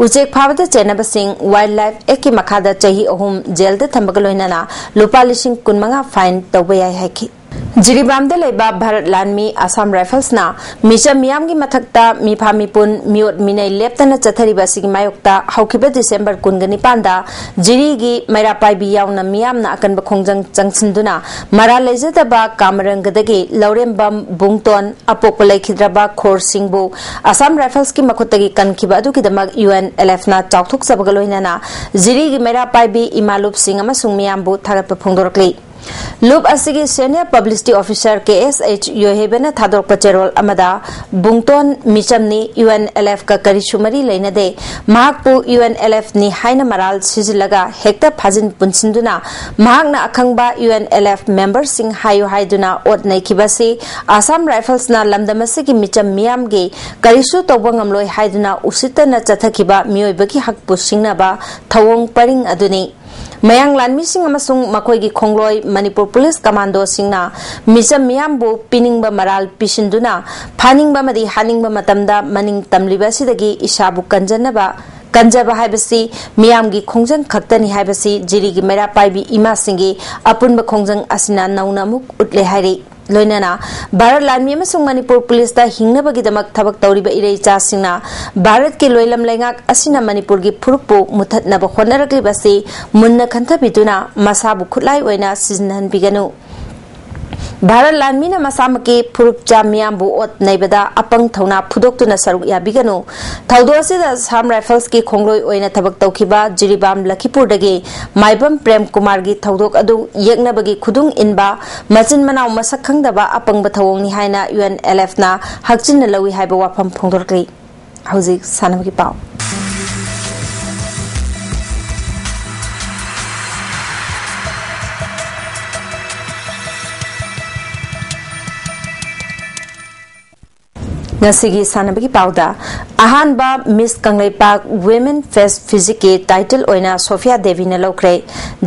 ꯎꯆꯦꯛ ꯐꯥꯕꯗ ꯆꯦꯟꯅꯕꯁꯤꯡ Wildlife Actꯀꯤ ꯃꯈꯥꯗ ꯆꯍꯤ ꯑꯍꯨꯝ ꯖꯦꯜꯗ ꯊꯝꯕꯒ ꯂꯣꯏꯅꯅ ꯂꯨꯄꯥ ꯂꯤꯁꯤꯡ ꯀꯨꯟꯃꯉꯥ fine ꯇꯧꯕ ꯌꯥꯏ ꯍꯥꯏꯈꯤ꯫ ꯖꯤꯔꯤꯕꯥꯝꯗ ꯂꯩꯕ ꯚꯥꯔꯠ ꯂꯥꯟꯃꯤ ꯑꯁꯥꯝ ꯔꯥꯏꯐꯜꯁꯅ ꯃꯤꯆꯝ ꯃꯤꯌꯥꯝꯒꯤ ꯃꯊꯛꯇ ꯃꯤꯐꯥ ꯃꯤꯄꯨꯟ, ꯃꯤꯑꯣꯠ ꯃꯤꯅꯩ ꯂꯦꯞꯇꯅ ꯆꯠꯊꯔꯤꯕ ꯑꯁꯤꯒꯤ ꯃꯥꯌꯣꯛꯇ ꯍꯧꯈꯤꯕ ꯗꯤꯁꯦꯝꯕꯔ ꯀꯨꯟꯒ ꯅꯤꯄꯥꯟꯗ ꯖꯤꯔꯤꯒꯤ ꯃꯩꯔꯥ ꯄꯥꯏꯕꯤ ꯌꯥꯎꯅ ꯃꯤꯌꯥꯝꯅ ꯑꯀꯟꯕ ꯈꯣꯡꯖꯪ ꯆꯪꯁꯤꯟꯗꯨꯅ ꯃꯔꯥꯜ ꯂꯩꯖꯗꯕ ꯀꯥꯃꯔꯪꯒꯗꯒꯤ ꯂꯧꯔꯦꯝꯕꯝ ꯕꯨꯡꯇꯣꯟ ꯑꯄꯣꯛꯄ ꯂꯩꯈꯤꯗ꯭ꯔꯕ ꯈꯣꯔꯁꯤꯡꯕꯨ ꯑꯁꯥꯝ ꯔꯥꯏꯐꯜꯁꯀꯤ ꯃꯈꯨꯠꯇꯒꯤ ꯀꯟꯈꯤꯕ ꯑꯗꯨꯒꯤꯗꯃꯛ UNLFꯅ ꯆꯥꯎꯊꯣꯛꯆꯕꯒ ꯂꯣꯏꯅꯅ ꯖꯤꯔꯤꯒꯤ ꯃꯩꯔꯥ ꯄꯥꯏꯕꯤ ꯏꯃꯥ ꯂꯨꯞꯁꯤꯡ ꯑꯃꯁꯨꯡ ꯃꯤꯌꯥꯝꯕꯨ ꯊꯥꯒꯠꯄ ꯐꯣꯡꯗꯣꯔꯛꯂꯤ꯫ ꯂꯨꯞ ꯑꯁꯤꯒꯤ Senior Publicity Officer ꯀꯦ ꯑꯦꯁ ꯑꯩꯆ ꯌꯣꯏꯍꯩꯕꯅ ꯊꯥꯗꯣꯔꯛꯄ ꯆꯦꯔꯣꯜ ꯑꯃꯗ, ꯕꯨꯡꯇꯣꯟ ꯃꯤꯆꯝꯅꯤ, UNLFꯀ ꯀꯔꯤꯁꯨ ꯃꯔꯤ ꯂꯩꯅꯗꯦ, ꯃꯍꯥꯛꯄꯨ UNLFꯅꯤ ꯍꯥꯏꯅ ꯃꯔꯥꯜ ꯁꯤꯖꯤꯜꯂꯒ ꯍꯦꯛꯇ ꯐꯥꯖꯤꯟ ꯄꯨꯟꯁꯤꯟꯗꯨꯅ ꯃꯍꯥꯛꯅ ꯑꯈꯪꯕ UNLF memberꯁꯤꯡ ꯍꯥꯏꯌꯨ ꯍꯥꯏꯗꯨꯅ ꯑꯣꯠ ꯅꯩꯈꯤꯕ ꯑꯁꯤ ꯑꯁꯥꯝ ꯔꯥꯏꯐꯜꯁꯅ ꯂꯝꯗꯝ ꯑꯁꯤꯒꯤ ꯃꯤꯆꯝ ꯃꯤꯌꯥꯝꯒꯤ ꯀꯔꯤꯁꯨ ꯇꯧꯕ ꯉꯝꯂꯣꯏ ꯍꯥꯏꯗꯨꯅ ꯎꯁꯤꯠꯇꯅ ꯆꯠꯊꯈꯤꯕ ꯃꯤꯑꯣꯏꯕꯒꯤ ꯍꯛꯄꯨ ꯁꯤꯡꯅꯕ ꯊꯧꯑꯣꯡ ꯄꯔꯤꯡ ꯑꯗꯨꯅꯤ꯫ ꯃꯌꯥꯡ ꯂꯥꯟꯃꯤꯁꯤꯡ ꯑꯃꯁꯨꯡ ꯃꯈꯣꯏꯒꯤ ꯈꯣꯡꯂꯣꯏ ꯃꯅꯤꯄꯨꯔ ꯄꯨꯂꯤꯁ ꯀꯃꯥꯟꯗꯣꯁꯤꯡꯅ ꯃꯤꯆꯝ ꯃꯤꯌꯥꯝꯕꯨ ꯄꯤꯅꯤꯡꯕ ꯃꯔꯥꯜ ꯄꯤꯁꯤꯟꯗꯨꯅ ꯐꯥꯅꯤꯡꯕ ꯑꯃꯗꯤ ꯍꯥꯠꯅꯤꯡꯕ ꯃꯇꯝꯗ ꯃꯅꯤꯡ ꯇꯝꯂꯤꯕ ꯑꯁꯤꯗꯒꯤ ꯏꯁꯥꯕꯨ ꯀꯟꯖꯅꯕ, ꯀꯟꯖꯕ ꯍꯥꯏꯕꯁꯤ ꯃꯤꯌꯥꯝꯒꯤ ꯈꯣꯡꯖꯪ ꯈꯛꯇꯅꯤ ꯍꯥꯏꯕꯁꯤ ꯖꯤꯔꯤꯒꯤ ꯃꯩꯔꯥ ꯄꯥꯏꯕꯤ ꯏꯃꯥꯁꯤꯡꯒꯤ ꯑꯄꯨꯟꯕ ꯈꯣꯡꯖꯪ ꯑꯁꯤꯅ ꯅꯧꯅ ꯑꯃꯨꯛ ꯎꯠꯂꯦ ꯍꯥꯏꯔꯤ꯫ ꯂꯣꯏꯅꯅ ꯚꯥꯔꯠ ꯂꯥꯟꯃꯤ ꯑꯃꯁꯨꯡ ꯃꯅꯤꯄꯨꯔ ꯄꯨꯂꯤꯁꯇ ꯍꯤꯡꯅꯕꯒꯤꯗꯃꯛ ꯊꯕꯛ ꯇꯧꯔꯤꯕ ꯏꯔꯩ ꯏꯆꯥꯁꯤꯡꯅ ꯚꯥꯔꯠꯀꯤ ꯂꯣꯏꯂꯝ ꯂꯩꯉꯥꯛ ꯑꯁꯤꯅ ꯃꯅꯤꯄꯨꯔꯒꯤ ꯐꯨꯔꯨꯞꯄꯨ ꯃꯨꯊꯠꯅꯕ ꯍꯣꯠꯅꯔꯛꯂꯤꯕ ꯑꯁꯤ ꯃꯨꯟꯅ ꯈꯟꯊꯕꯤꯗꯨꯅ ꯃꯁꯥꯕꯨ ꯈꯨꯠꯂꯥꯏ ꯑꯣꯏꯅ ꯁꯤꯖꯤꯟꯅꯍꯟꯕꯤꯒꯅꯨ꯫ ꯚꯥꯔꯠ ꯂꯥꯟꯃꯤꯅ ꯃꯁꯥꯃꯛꯀꯤ ꯐꯨꯔꯨꯞꯆꯥ ꯃꯤꯌꯥꯝꯕꯨ ꯑꯣꯠ ꯅꯩꯕꯗ ꯑꯄꯪ ꯊꯧꯅꯥ ꯐꯨꯗꯣꯛꯇꯨꯅ ꯁꯔꯨꯛ ꯌꯥꯕꯤꯒꯅꯨ꯫ ꯊꯧꯗꯣꯛ ꯑꯁꯤꯗ ꯑꯁꯥꯝ ꯔꯥꯏꯐꯜꯁꯀꯤ ꯈꯣꯡꯂꯣꯏ ꯑꯣꯏꯅ ꯊꯕꯛ ꯇꯧꯈꯤꯕ ꯖꯤꯔꯤꯕꯥꯝ ꯂꯈꯤꯄꯨꯔꯗꯒꯤ ꯃꯥꯏꯕꯝ ꯄ꯭ꯔꯦꯝ ꯀꯨꯃꯥꯔꯒꯤ ꯊꯧꯗꯣꯛ ꯑꯗꯨ ꯌꯦꯛꯅꯕꯒꯤ ꯈꯨꯗꯨꯡ ꯏꯟꯕ ꯃꯆꯤꯟ ꯃꯅꯥꯎ ꯃꯁꯛ ꯈꯪꯗꯕ ꯑꯄꯪꯕ ꯊꯧꯑꯣꯡꯅꯤ ꯍꯥꯏꯅ UNLFꯅ ꯍꯛꯆꯤꯟꯅ ꯂꯧꯏ ꯍꯥꯏꯕ ꯋꯥꯐꯝ ꯐꯣꯡꯗꯣꯔꯛꯂꯤ꯫ ꯍꯧꯖꯤꯛ ꯁꯥꯟꯅꯕꯒꯤ ꯄꯥꯎ꯫ ꯉꯁꯤꯒꯤ ꯁꯥꯟꯅꯕꯒꯤ ꯄꯥꯎꯗ, ꯑꯍꯥꯟꯕ miss Kangleipak women best ꯐꯤꯖꯤꯛꯀꯤ title ꯑꯣꯏꯅ ꯁꯣꯐꯤꯌꯥ ꯗꯦꯕꯤꯅ ꯂꯧꯈ꯭ꯔꯦ꯫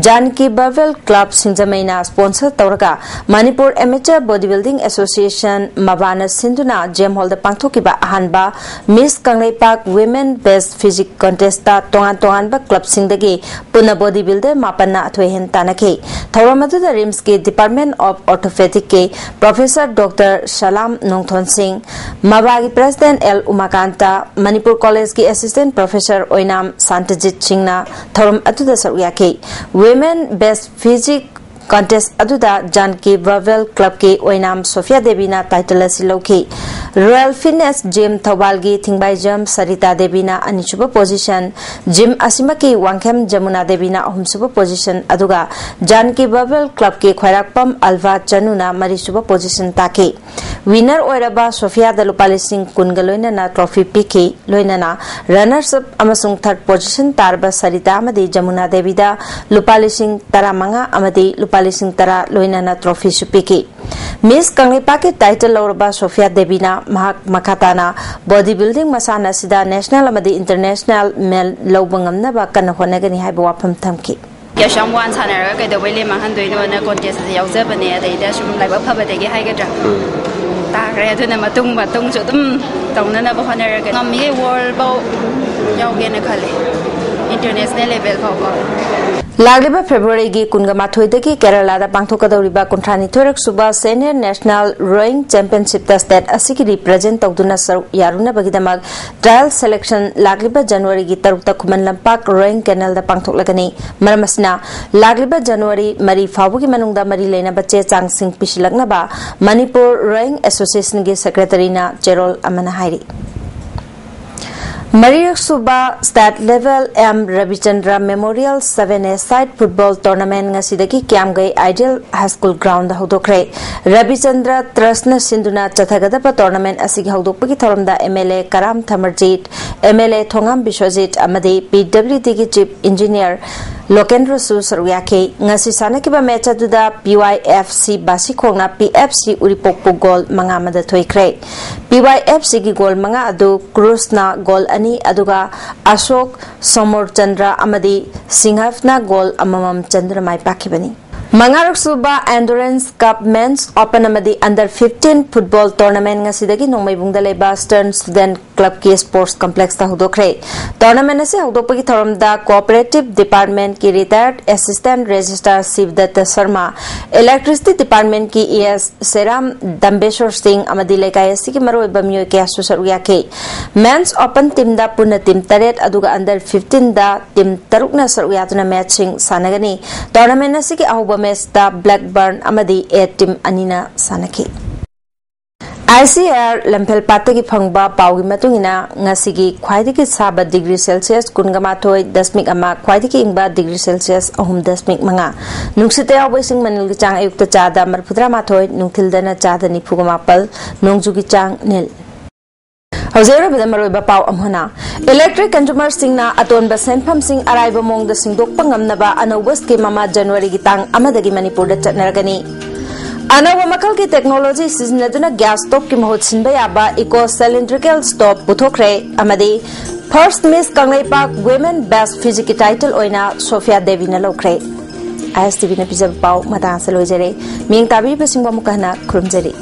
ꯖꯥꯟꯀꯤ ꯕꯥꯕꯦꯜ ꯀ꯭ꯂꯕ ꯁꯤꯡꯖꯃꯩꯅ ꯁ꯭ꯄꯣꯟꯁꯔ ꯇꯧꯔꯒ Manipur amateur body building association, ꯃꯕꯥꯅ ꯁꯤꯟꯗꯨꯅ ꯖꯦꯝ ꯍꯣꯜꯗ ꯄꯥꯡꯊꯣꯛꯈꯤꯕ ꯑꯍꯥꯟꯕ miss Kangleipak women best physique contest ꯇꯣꯉꯥꯟ ꯇꯣꯉꯥꯟꯕ ꯀ꯭ꯂꯕꯁꯤꯡꯗꯒꯤ ꯄꯨꯟꯅ ꯕꯣꯗꯤ ꯕꯤꯜꯗꯔ ꯃꯥꯄꯟꯅ ꯑꯊꯣꯏ ꯑꯍꯦꯟ ꯇꯥꯟꯅꯈꯤ꯫ ꯊꯧꯔꯝ ꯑꯗꯨꯗ ꯔꯤꯝꯁꯀꯤ ꯗꯤꯄꯥꯔꯠꯃꯦꯟ ꯑꯣꯐ ꯑꯣꯔꯊꯣꯄꯦꯗꯤꯛꯀꯤ ꯄ꯭ꯔꯣꯐꯦꯁꯔ ꯗꯣꯛꯇꯔ ꯁꯂꯥꯝ ꯅꯣꯡꯊꯣꯟ ꯁꯤꯡ, ꯃꯕꯥꯒꯤ ꯄ꯭ꯔꯦꯁꯤꯗꯦꯟꯠ ꯑꯦꯜ ꯎꯃꯥꯀꯥꯟꯇ, ꯃꯅꯤꯄꯨꯔ ꯀꯣꯂꯦꯖꯀꯤ ꯑꯦꯁꯤꯁꯇꯦꯟꯠ ꯄ꯭ꯔꯣꯐꯦꯁꯔ ꯑꯣꯏꯅꯥꯝ ꯁꯥꯟꯇꯖꯤꯠ ꯁꯤꯡꯅ ꯊꯧꯔꯝ ꯑꯗꯨꯗ ꯁꯔꯨꯛ ꯌꯥꯈꯤ꯫ ꯋꯤꯃꯦꯟ ꯕꯦꯁ꯭ꯠ ꯐꯤꯖꯤꯛ ꯀꯟꯇꯦꯁ ꯑꯗꯨꯗ ꯖꯥꯟꯀꯤ ꯕꯥꯕꯦꯜ ꯀ꯭ꯂꯕꯀꯤ ꯑꯣꯏꯅꯥꯝ ꯁꯣꯐꯤꯌꯥ ꯗꯦꯕꯤꯅ ꯇꯥꯏꯇꯜ ꯑꯁꯤ ꯂꯧꯈꯤ꯫ ꯔꯣꯌꯦꯜ ꯐꯤꯠꯅꯦꯁ ꯖꯤꯝ ꯊꯧꯕꯥꯜꯒꯤ ꯊꯤꯡꯕꯥꯏꯖꯝ ꯁꯔꯤꯇꯥ ꯗꯦꯕꯤꯅ ꯑꯅꯤꯁꯨꯕ ꯄꯣꯖꯤꯁꯟ, ꯖꯤꯝ ꯑꯁꯤꯃꯛꯀꯤ ꯋꯥꯡꯈꯦꯝ ꯖꯃꯨꯅꯥ ꯗꯦꯕꯤꯅ ꯑꯍꯨꯝꯁꯨꯕ ꯄꯣꯖꯤꯁꯟ, ꯑꯗꯨꯒ ꯖꯥꯟꯀꯤ ꯕꯥꯕꯦꯜ ꯀ꯭ꯂꯕꯀꯤ ꯈ꯭ꯋꯥꯏꯔꯥꯛꯄꯝ ꯑꯜꯚꯥ ꯆꯅꯨꯅ ꯃꯔꯤꯁꯨꯕ ꯄꯣꯖꯤꯁꯟ ꯇꯥꯈꯤ꯫ ꯋꯤꯅꯔ ꯑꯣꯏꯔꯕ ꯁꯣꯐꯤꯌꯥꯗ ꯂꯨꯄꯥ ꯂꯤꯁꯤꯡ ꯀꯨꯟꯒ ꯂꯣꯏꯅꯅ ꯇ꯭ꯔꯣꯐꯤ ꯄꯤꯈꯤ꯫ ꯂꯣꯏꯅꯅ ꯔꯅꯔꯁ ꯑꯞ ꯑꯃꯁꯨꯡ ꯊꯥꯔꯗ ꯄꯣꯖꯤꯁꯟ ꯇꯥꯔꯕ ꯁꯔꯤꯇꯥ ꯑꯃꯗꯤ ꯖꯃꯨꯅꯥ ꯗꯦꯕꯤꯗ ꯂꯨꯄꯥ ꯂꯤꯁꯤꯡ ꯇꯔꯥꯃꯉꯥ ꯑꯃꯗꯤ ꯂꯨꯄꯥ ꯂꯤꯁꯤꯡ ꯇꯔꯥ ꯂꯣꯏꯅꯅ ꯇ꯭ꯔꯣꯐꯤꯁꯨ ꯄꯤꯈꯤ꯫ ꯃꯤꯁ ꯀꯪꯂꯩꯄꯥꯛꯀꯤ ꯇꯥꯏꯇꯜ ꯂꯧꯔꯕ ꯁꯣꯐꯤꯌꯥ ꯗꯦꯕꯤꯅ ꯃꯍꯥꯛ ꯃꯈꯥ ꯇꯥꯅ ꯕꯣꯗꯤ ꯕꯤꯜꯗꯤꯡ ꯃꯁꯥꯟꯅ ꯑꯁꯤꯗ ꯅꯦꯁꯅꯦꯜ ꯑꯃꯗꯤ ꯏꯟꯇꯔꯅꯦꯁꯅꯦꯜ ꯃꯦꯜ ꯂꯧꯕ ꯉꯝꯅꯕ ꯀꯟꯅ ꯍꯣꯠꯅꯒꯅꯤ ꯍꯥꯏꯕ ꯋꯥꯐꯝ ꯊꯝꯈꯤ꯫ ꯀꯩꯁꯨ ꯌꯥꯝ ꯋꯥꯅ ꯁꯥꯟꯅꯔꯒ ꯀꯩꯗꯧꯕꯩ ꯂꯦꯝ ꯃꯥꯡꯍꯟꯗꯣꯏꯅꯣꯅ ꯀꯣꯟꯇꯦꯁ ꯑꯁꯤ ꯌꯥꯎꯖꯕꯅꯦ꯫ ꯑꯗꯩꯗ ꯁꯨꯝ ꯂꯥꯏꯕꯛ ꯐꯕꯗꯒꯤ ꯍꯥꯏꯒꯗ꯭ꯔꯥ, ꯇꯥꯈ꯭ꯔꯦ꯫ ꯑꯗꯨꯅ ꯃꯇꯨꯡ ꯃꯇꯨꯡꯁꯨ ꯑꯗꯨꯝ ꯇꯧꯅꯅꯕ ꯍꯣꯠꯅꯔꯒꯦ꯫ ꯉꯝꯃꯤꯈꯩ ꯋꯥꯔꯜ ꯐꯥꯎ ꯌꯥꯎꯒꯦꯅ ꯈꯜꯂꯦ, ꯏꯟꯇꯔꯅꯦꯁꯅꯦꯜ ꯂꯦꯚꯦꯜ ꯐꯥꯎꯕ꯫ ꯂꯥꯛꯂꯤꯕ ꯐꯦꯕ꯭ꯔꯨꯋꯥꯔꯤꯒꯤ ꯀꯨꯟꯒ ꯃꯥꯊꯣꯏꯗꯒꯤ ꯀꯦꯔꯂꯥꯗ ꯄꯥꯡꯊꯣꯛꯀꯗꯧꯔꯤꯕ ꯀꯨꯟꯊ꯭ꯔꯥꯅꯤꯊꯣꯏꯔꯛ ꯁꯨꯕ ꯁꯦꯅꯤꯌꯔ ꯅꯦꯁꯅꯦꯜ ꯔꯣꯌꯤꯡ ꯆꯦꯝꯄꯤꯌꯟꯁꯤꯞꯇ ꯁ꯭ꯇꯦꯠ ꯑꯁꯤꯒꯤ ꯔꯤꯄ꯭ꯔꯖꯦꯟ ꯇꯧꯗꯨꯅ ꯁꯔꯨꯛ ꯌꯥꯔꯨꯅꯕꯒꯤꯗꯃꯛ ꯇ꯭ꯔꯥꯌꯦꯜ ꯁꯦꯂꯦꯛꯁꯟ ꯂꯥꯛꯂꯤꯕ ꯖꯅꯋꯥꯔꯤꯒꯤ ꯇꯔꯨꯛꯇ ꯈꯨꯃꯟ ꯂꯝꯄꯥꯛ ꯔꯣꯌꯤꯡ ꯀꯦꯅꯦꯜꯗ ꯄꯥꯡꯊꯣꯛꯂꯒꯅꯤ꯫ ꯃꯔꯝ ꯑꯁꯤꯅ, ꯂꯥꯛꯂꯤꯕ ꯖꯅꯋꯥꯔꯤ ꯃꯔꯤ ꯐꯥꯎꯕꯒꯤ ꯃꯅꯨꯡꯗ ꯃꯔꯤ ꯂꯩꯅꯕ ꯆꯦ ꯆꯥꯡꯁꯤꯡ ꯄꯤꯁꯤꯜꯂꯛꯅꯕ ꯃꯅꯤꯄꯨꯔ ꯔꯣꯌꯤꯡ ꯑꯦꯁꯣꯁꯤꯌꯦꯁꯟꯒꯤ ꯁꯦꯀ꯭ꯔꯦꯇꯔꯤꯅ ꯆꯦꯔꯣꯜ ꯑꯃꯅ ꯍꯥꯏꯔꯤ꯫ ꯃꯔꯤꯔꯛ ꯁꯨꯕ State Level M Ravichandra Memorial Seven A Side Football Tournament ꯉꯁꯤꯗꯒꯤ ꯀꯤꯌꯥꯝꯒꯩ Ideal High School Ground ꯍꯧꯗꯣꯛꯈ꯭ꯔꯦ꯫ ꯔꯕꯤꯆꯟꯗ꯭ꯔ ꯇ꯭ꯔꯁꯅ ꯁꯤꯟꯗꯨꯅ ꯆꯠꯊꯒꯗꯕ tournament ꯑꯁꯤꯒꯤ ꯍꯧꯗꯣꯛꯄꯒꯤ ꯊꯧꯔꯝꯗ MLA ꯀꯔꯥꯝ ꯊꯃꯔꯖꯤꯠ, MLA ꯊꯣꯉꯥꯝ ꯕꯤꯁ꯭ꯋꯖꯤꯠ ꯑꯃꯗꯤ PWD ꯒꯤ Chief Engineer ꯂꯣꯀꯦꯟꯗ꯭ꯔꯁꯨ ꯁꯔꯨꯛ ꯌꯥꯈꯤ꯫ ꯉꯁꯤ ꯁꯥꯟꯅꯈꯤꯕ match ꯑꯗꯨꯗ PYFC ꯕꯥꯁꯤꯈꯣꯡꯅ PFC ꯎꯔꯤꯄꯣꯛꯄꯨ goal ꯃꯉꯥ ꯑꯃꯗ ꯊꯣꯏꯈ꯭ꯔꯦ꯫ PYFC ꯒꯤ goal ꯃꯉꯥ ꯑꯗꯨ ꯀ꯭ꯔꯨꯁꯅ goal ꯑꯅꯤ, ꯑꯗꯨꯒ ꯑꯁꯣꯛ, ꯁꯣꯃꯣꯔꯆꯟꯗ꯭ꯔ ꯑꯃꯗꯤ ꯁꯤꯡꯍꯐꯅ goal ꯑꯃꯃꯝ ꯆꯟꯗꯨꯅ ꯃꯥꯏ ꯄꯥꯛꯈꯤꯕꯅꯤ꯫ ꯃꯉꯥꯔꯛ ꯁꯨꯕ Endurance Cup Men's Open ꯑꯃꯗꯤ Under fifteen Football Tournament ꯉꯁꯤꯗꯒꯤ ꯅꯣꯡꯃꯩꯕꯨꯡꯗ ꯂꯩꯕ Stern Student Club ꯀꯤ Sports Complex ꯇ ꯍꯧꯗꯣꯛꯈ꯭ꯔꯦ꯫ Tournament ꯑꯁꯤ ꯍꯧꯗꯣꯛꯄꯒꯤ ꯊꯧꯔꯝꯗ Cooperative Department ꯀꯤ Retired Assistant Registrar ꯁꯤꯕꯗꯠꯇ Sharma, Electricity Department ꯀꯤ ES ꯁꯦꯔꯥꯝ ꯗꯝꯕꯦꯁꯣꯔ ꯁꯤꯡ ꯑꯃꯗꯤ ꯂꯩꯀꯥꯏ ꯑꯁꯤꯒꯤ ꯃꯔꯨꯑꯣꯏꯕ ꯃꯤꯑꯣꯏ ꯀꯌꯥꯁꯨ ꯁꯔꯨꯛ ꯌꯥꯈꯤ꯫ Men's Open team ꯗ ꯄꯨꯟꯅ team ꯇꯔꯦꯠ ꯑꯗꯨꯒ Under fifteen ꯗ team ꯇꯔꯨꯛꯅ ꯁꯔꯨꯛ ꯌꯥꯗꯨꯅ match ꯁꯤꯡ ꯁꯥꯟꯅꯒꯅꯤ꯫ Tournament ꯑꯁꯤꯒꯤ ꯑꯍꯧꯕ match ꯇ Blackburn ꯑꯃꯗꯤ A team ꯑꯅꯤꯅ ꯁꯥꯟꯅꯈꯤ꯫ ICAR ꯂꯝꯐꯦꯜꯄꯥꯠꯇꯒꯤ ꯐꯪꯕ ꯄꯥꯎꯒꯤ ꯃꯇꯨꯡ ꯏꯟꯅ, ꯉꯁꯤꯒꯤ ꯈ꯭ꯋꯥꯏꯗꯒꯤ ꯁꯥꯕ degree Celsius ꯀꯨꯟꯒ ꯃꯥꯊꯣꯏ ꯗꯁꯃꯤꯛ ꯑꯃ, ꯈ꯭ꯋꯥꯏꯗꯒꯤ ꯏꯪꯕ degree Celsius ꯑꯍꯨꯝ ꯗꯁꯃꯤꯛ ꯃꯉꯥ꯫ ꯅꯨꯡꯁꯤꯠꯇ ꯌꯥꯎꯕ ꯏꯁꯤꯡ ꯃꯅꯤꯜꯒꯤ ꯆꯥꯡ ꯑꯌꯨꯛꯇ ꯆꯥꯗ ꯃꯔꯤꯐꯨꯇꯔꯥ ꯃꯥꯊꯣꯏ, ꯅꯨꯡꯊꯤꯜꯗꯅ ꯆꯥꯗ ꯅꯤꯐꯨꯒ ꯃꯥꯄꯜ, ꯅꯣꯡꯖꯨꯒꯤ ꯆꯥꯡ ꯅꯤꯜ꯫ ꯍꯧꯖꯤꯛ ꯑꯔꯣꯏꯕꯗ ꯃꯔꯨꯑꯣꯏꯕ ꯄꯥꯎ ꯑꯃꯨꯛ ꯍꯟꯅ꯫ Electric consumer ꯁꯤꯡꯅ ꯑꯇꯣꯟꯕ ꯁꯦꯟꯐꯝꯁꯤꯡ ꯑꯔꯥꯏꯕ ꯃꯑꯣꯡꯗ ꯁꯤꯡꯗꯣꯛꯄ ꯉꯝꯅꯕ ꯑꯅꯧꯕ scheme ꯑꯃ January ꯒꯤ ꯇꯥꯡ ꯑꯃꯗꯒꯤ ꯃꯅꯤꯄꯨꯔꯗ ꯆꯠꯅꯔꯒꯅꯤ꯫ ꯑꯅꯧꯕ ꯃꯈꯜꯒꯤ technology ꯁꯤꯖꯤꯟꯅꯗꯨꯅ gas stove ꯀꯤ ꯃꯍꯨꯠ ꯁꯤꯟꯕ ꯌꯥꯕ eco cylindrical stove ꯄꯨꯊꯣꯛꯈ꯭ꯔꯦ ꯑꯃꯗꯤ First Miss Kangleipak Women Best Physique ꯀꯤ title ꯑꯣꯏꯅ ꯁꯣꯐꯤꯌꯥ ꯗꯦꯕꯤꯅ ꯂꯧꯈ꯭ꯔꯦ꯫ ISTV ꯅ ꯄꯤꯖꯕ ꯄꯥꯎ ꯃꯇꯥꯡ ꯑꯁꯤꯗ ꯂꯣꯏꯖꯔꯦ꯫ ꯃꯤꯠꯌꯦꯡ ꯇꯥꯕꯤꯔꯤꯕꯁꯤꯡꯕꯨ ꯑꯃꯨꯛꯀ ꯍꯟꯅ ꯈꯨꯔꯨꯝꯖꯔꯤ꯫